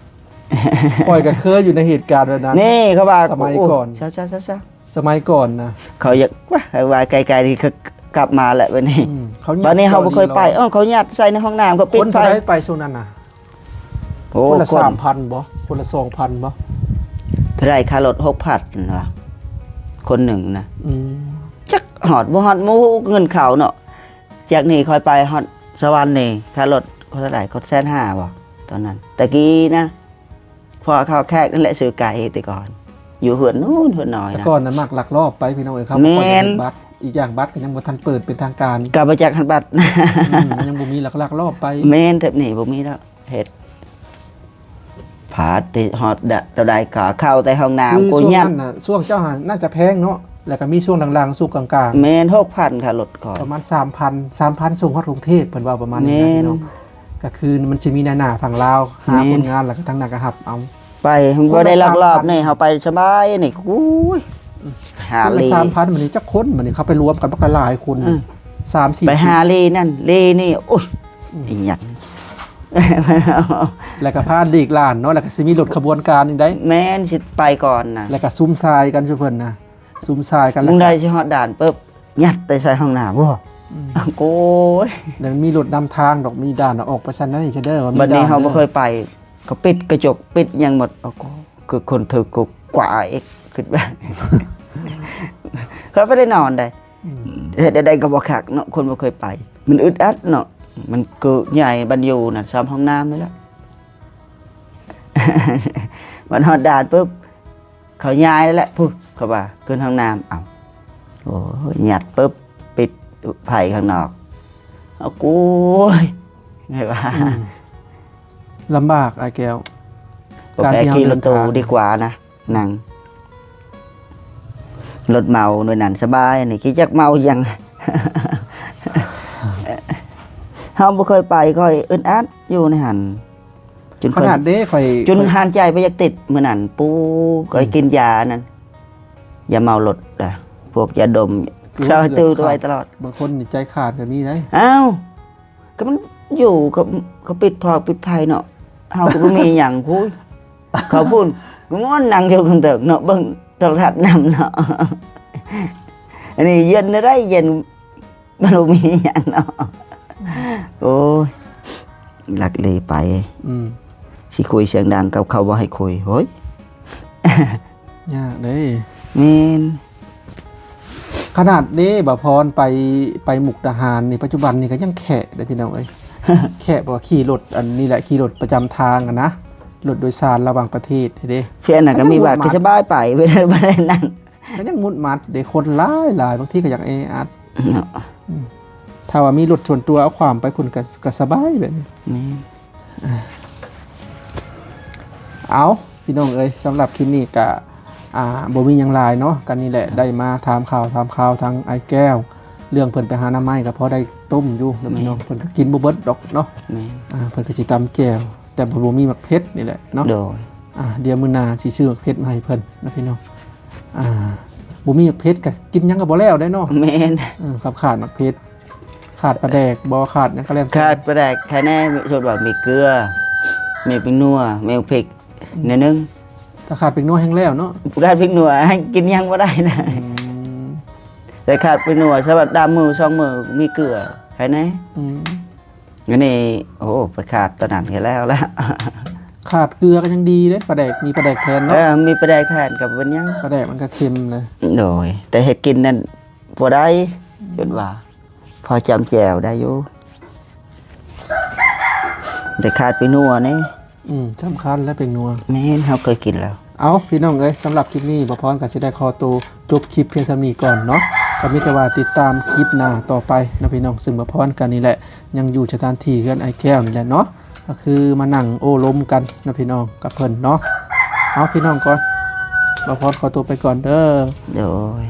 ຂ້ອຍກໍເຄີຍຢູ່ໃນເຫດການແບບນັ້ນ ນີ້ເຂົາວ່າ ສະໄໝກ່ອນ ໂອ້ຍ ຊະໆໆໆ ສະໄໝກ່ອນນະ ເຂົາຢາກວ່າ ວ່າໄກໆນີ້ ເຂົາກັບມາແລ້ວບັດນີ້ ອືມ ເຂົາຍັດ ບັດນີ້ເຮົາບໍ່ເຄີຍໄປ ເອີ ເຂົາຍັດໃສ່ໃນຫ້ອງນ້ຳ ເຂົາປິດໄຟ ຄົນເທົ່າໃດໄປຊ່ວງນັ້ນນະ? ໂອ້ ຄົນລະສາມພັນບໍ່? ຄົນລະສອງພັນບໍ່? ເທົ່າໃດຄ່າລົດ? ຫົກພັນວ່າ ຄົນໜຶ່ງນະ ອືມ ຈັກຮອດບໍ່ຮອດ ບໍ່ຮູ້ເງິນເຂົາເນາະ. ຈາກນີ້ຂ້ອຍໄປຮອດສະຫວັນນີ້ ຄ່າລົດເທົ່າໃດ? ຄົນແສນຫ້າບໍ່? ຕອນນັ້ນ ແຕ່ກີ້ນະ ພໍເຂົ້າແຂກນັ້ນແຫຼະ ຊື້ໄກ່ແຕ່ກ່ອນ ຢູ່ເຮືອນນູ້ນເຮືອນນ້ອຍນະ ແຕ່ກ່ອນນະ ມັກລັກລອບໄປພີ່ນ້ອງເອີຍ ເຂົາບໍ່ຄ່ອຍໄດ້ເຮັດບັດ ແມ່ນ ອີກຢ່າງບັດກໍຍັງບໍ່ທັນເປີດເປັນທາງການ ກໍບໍ່ຈັກຮອດບັດ ອືມ ມັນຍັງບໍ່ມີ ລັກ ລັກລອບໄປ ແມ່ນ ແບບນີ້ບໍ່ມີແລ້ວ ເຮັດ ພາດແຕ່ຮອດ ເທົ່າໃດກໍເຂົ້າແຕ່ຫ້ອງນ້ຳ ຄື ກູ ຍັດ ຊ່ວງນັ້ນນະ ຊ່ວງເຈົ້າຫັ້ນໜ້າຈະແພງເນາະ ແລ້ວກໍມີຊ່ວງຫຼັງໆ ຊ່ວງກາງໆ ແມ່ນ ຫົກພັນຄ່າລົດກ່ອນ ປະມານສາມພັນ ສາມພັນສົ່ງຮອດກຸງເທບ ເພິ່ນເວົ້າປະມານນີ້ນະ ແມ່ນ ພີ່ນ້ອງ ກໍຄືມັນຊິມີນາຍໜ້າຝັ່ງລາວ ຫາ ແມ່ນ ຄົນງານ ແລ້ວກໍທາງນັ້ນກໍຮັບເອົາ ໄປ ຄົນລະ ບໍ່ໄດ້ລັກລອບ ສາມພັນ ນີ້ ເຮົາໄປສະບາຍນີ້ ໂອ້ຍ ອືມ ຫາ ຄົນລະ ລີ້ ສາມພັນ ບັດນີ້ຈັກຄົນ ບັດນີ້ເຂົາໄປລວມກັນບັກຫຼາຍຄົນ ອືມ ສາມສີ່ ໄປຫາລີ້ນັ້ນລີ້ນີ້ ໂອ້ຍ ອືມ ອີຫຍັງ ແລ້ວກໍພາລູກຫຼານເນາະ ແລ້ວກໍຊິມີລົດຂະບວນການອີກໄດ໋ ແມ່ນ ຊິໄປກ່ອນນະ ແລ້ວກໍຊຸມຊາຍກັນຊຸເພິ່ນນະ ຊຸມຊາຍກັນ ມື້ໃດຊິຮອດດ່ານປຶບ ຍັດໄປໃສ່ຫ້ອງນ້ຳ ໂອ້ຍ ອືມ ໂອ້ຍ ແລ້ວມີລົດນຳທາງດອກ ມີດ່ານ ອອກໄປຊັ້ນນັ້ນ ເດີ ວ່າມີ ບັດນີ້ເຮົາບໍ່ເຄີຍໄປ ເຂົາປິດກະຈົກ ປິດຫຍັງໝົດ ໂອ້ໂຫ ຄືຄົນຖືກກວ່າອີກ ຄິດວ່າ ເຂົາບໍ່ໄດ້ນອນໃດ ອືມ ເຮັດແນວໃດກໍບໍ່ຄັກເນາະ ຄົນບໍ່ເຄີຍໄປ ມັນອຶດອັດເນາະ ມັນກໍໃຫຍ່ ບັນຢູ່ນັ້ນ ຊ້ຳຫ້ອງນ້ຳນີ້ແຫຼະ ບັດຮອດດ່ານປຶບ ເຂົາຍ້າຍແລ້ວ ພຸ້ນ ເຂົາວ່າ ຂຶ້ນຫ້ອງນ້ຳ ເອົ້າ ໂອ້ຍ ຍັດປຶບ ປິດໄຟຂ້າງນອກ ເອົາ ໂອ້ຍ ແມ່ນວ່າ ອືມ ລຳບາກ ອ້າຍແກ້ວ ບໍ່ ການທີ່ເຮົາ ແປຂີ່ລົດຕູ້ ເດີນທາງ ດີກວ່ານະ ນັ່ງລົດເມົາໂດຍນັ້ນສະບາຍ ອັນນີ້ຂີ້ຈັກເມົາຫຍັງ ເຮົາບໍ່ເຄີຍໄປ ຂ້ອຍອຶດອັດຢູ່ໃນຫັ້ນ ຈົນຂ້ອຍ ຂະໜາດເດ້ ຂ້ອຍ ຈົນ ຂ້ອຍ ຫັນໃຈບໍ່ຢາກຕິດມື້ນັ້ນ ປູ ຂ້ອຍ ອືມ ກິນຢານັ້ນ ຢາເມົາລົດ ພວກຢາດົມ ເຂົາໃຫ້ຕື່ນໄວ້ຕະຫຼອດ ບາງຄົນນີ້ໃຈຂາດກໍມີໄດ໋ ອ້າວ ກໍມັນຢູ່ ເຂົາ ເຂົາປິດຟອກປິດໄຟເນາະ ເຮົາກໍບໍ່ມີຫຍັງພຸ້ນ ເຂົາພຸ້ນ ກໍມ່ວນນັ່ງຢູ່ເທິງເນາະ ເບິ່ງໂທລະທັດນຳເນາະ ອັນນີ້ເຢັນໄດ້ ເຢັນ ມັນບໍ່ມີຫຍັງເນາະ ໂອ້ຍ ລັກເລໄປ ອືມ ຊິຄຸຍສຽງດັງກັບເຂົາບໍ່ໃຫ້ຄຸຍ ໂອ້ຍ ຍາກເດ້ ແມ່ນ ຂະໜາດເດ້ ບ່າວພອນໄປ ໄປມຸກດາຫານນີ້ ປັດຈຸບັນນີ້ກໍຍັງແຄະເດ້ພີ່ນ້ອງເອີຍ ແຄະ ເພາະວ່າຂີ່ລົດ ອັນນີ້ແຫຼະ ຂີ່ລົດປະຈຳທາງຫັ້ນນະ ລົດໂດຍສານລະຫວ່າງປະເທດເດ້ ເພາະອັນນັ້ນກໍມີບັດ ກໍສະບາຍໄປ ບໍ່ໄດ້ ບໍ່ໄດ້ນັ່ງ ກໍຍັງມຸດມັດເດ້ ຄົນຫຼາຍໆ ບາງທີກໍຢາກແອອັດເນາະ ອືມ ຖ້າວ່າມີລົດສ່ວນຕົວເອົາຂວາມໄປພຸ້ນ ກໍ ກໍສະບາຍແບບນີ້ ແມ່ນ ເອົາ ພີ່ນ້ອງເອີຍ ສຳລັບຄລິບນີ້ກະ ອ່າ ບໍ່ມີຫຍັງຫຼາຍເນາະ ກະນີ້ແຫຼະ ໄດ້ມາຖາມຂ່າວ ຖາມຂ່າວທາງອ້າຍແກ້ວ ເລື່ອງເພິ່ນໄປຫາໜໍ່ໄມ້ ກະພໍໄດ້ຕົ້ມຢູ່ເນາະ ພີ່ນ້ອງ ເພິ່ນກະກິນບໍ່ເບິດດອກເນາະ ອ່າ ເພິ່ນກະຊິຕຳແຈ່ວ ແຕ່ບໍ່ ບໍ່ມີໝາກເຜັດນີ້ແຫຼະເນາະ ໂດຍ ອ່າ ດຽວມື້ໜ້າຊິຊື້ໝາກເຜັດມາໃຫ້ເພິ່ນເນາະ ພີ່ນ້ອງ ອ່າ ບໍ່ມີໝາກເຜັດກະກິນຫຍັງກະບໍ່ແລ້ວເດ້ເນາະ ແມ່ນ ເອີ ຄັນຂາດໝາກເຜັດ ຂາດປາແດກບໍ່ ຂາດຫຍັງກໍແລ້ວແຕ່ ຂາດປາແດກ ຂາດແດ່ ສົມມຸດວ່າມີເກືອ ມີແປ້ງນົວ ມີພິກ ອືມ ໜ້ອຍໜຶ່ງ ຖ້າຂາດແປ້ງນົວແຮ່ງແລ້ວເນາະ ຂາດແປ້ງນົວ ກິນຫຍັງບໍ່ໄດ້ນະ ອືມ ແຕ່ຂາດແປ້ງນົວ ສຳລັບດາມມື້ສອງມື້ ມີເກືອ ໃຄແດ່ ອືມ ອັນນີ້ ໂອ້ ໄປຂາດຕອນນັ້ນກໍແລ້ວລະ ຂາດເກືອກໍຍັງດີເດ້ ປາແດກ ມີປາແດກແທນເນາະ ເອີ ມີປາແດກແທນກໍບໍ່ເປັນຫຍັງ ປາແດກມັນກໍເຄັມນະ ໂດຍ ແຕ່ເຮັດກິນນັ້ນບໍ່ໄດ້ ອືມ ຈົນວ່າ ພໍຈຳແຈ່ວໄດ້ຢູ່ ແຕ່ຂາດແປ້ງນົວນີ້ ອືມ ສຳຄັນແຫຼະແປ້ງນົວ ແມ່ນ ເຮົາເຄີຍກິນແລ້ວ ເອົາ ພີ່ນ້ອງເອີຍ ສຳລັບຄລິບນີ້ ບ່າວພອນກໍຊິໄດ້ຂໍໂຕຈົບຄລິບພຽງສ່ຳນີ້ກ່ອນເນາະ ກໍມີແຕ່ວ່າຕິດຕາມຄລິບໜ້າຕໍ່ໄປເນາະ ພີ່ນ້ອງ ຊຶ່ງບ່າວພອນກໍນີ້ແຫຼະ ຍັງຢູ່ສະຖານທີ່ເຮືອນອ້າຍແກ້ວນີ້ແຫຼະເນາະ ກໍຄືມານັ່ງໂອ້ລົມກັນເນາະ ພີ່ນ້ອງ ກັບເພິ່ນເນາະ ເອົາ ພີ່ນ້ອງກ່ອນ ບ່າວພອນຂໍຕົວໄປກ່ອນເດີ ໂດຍ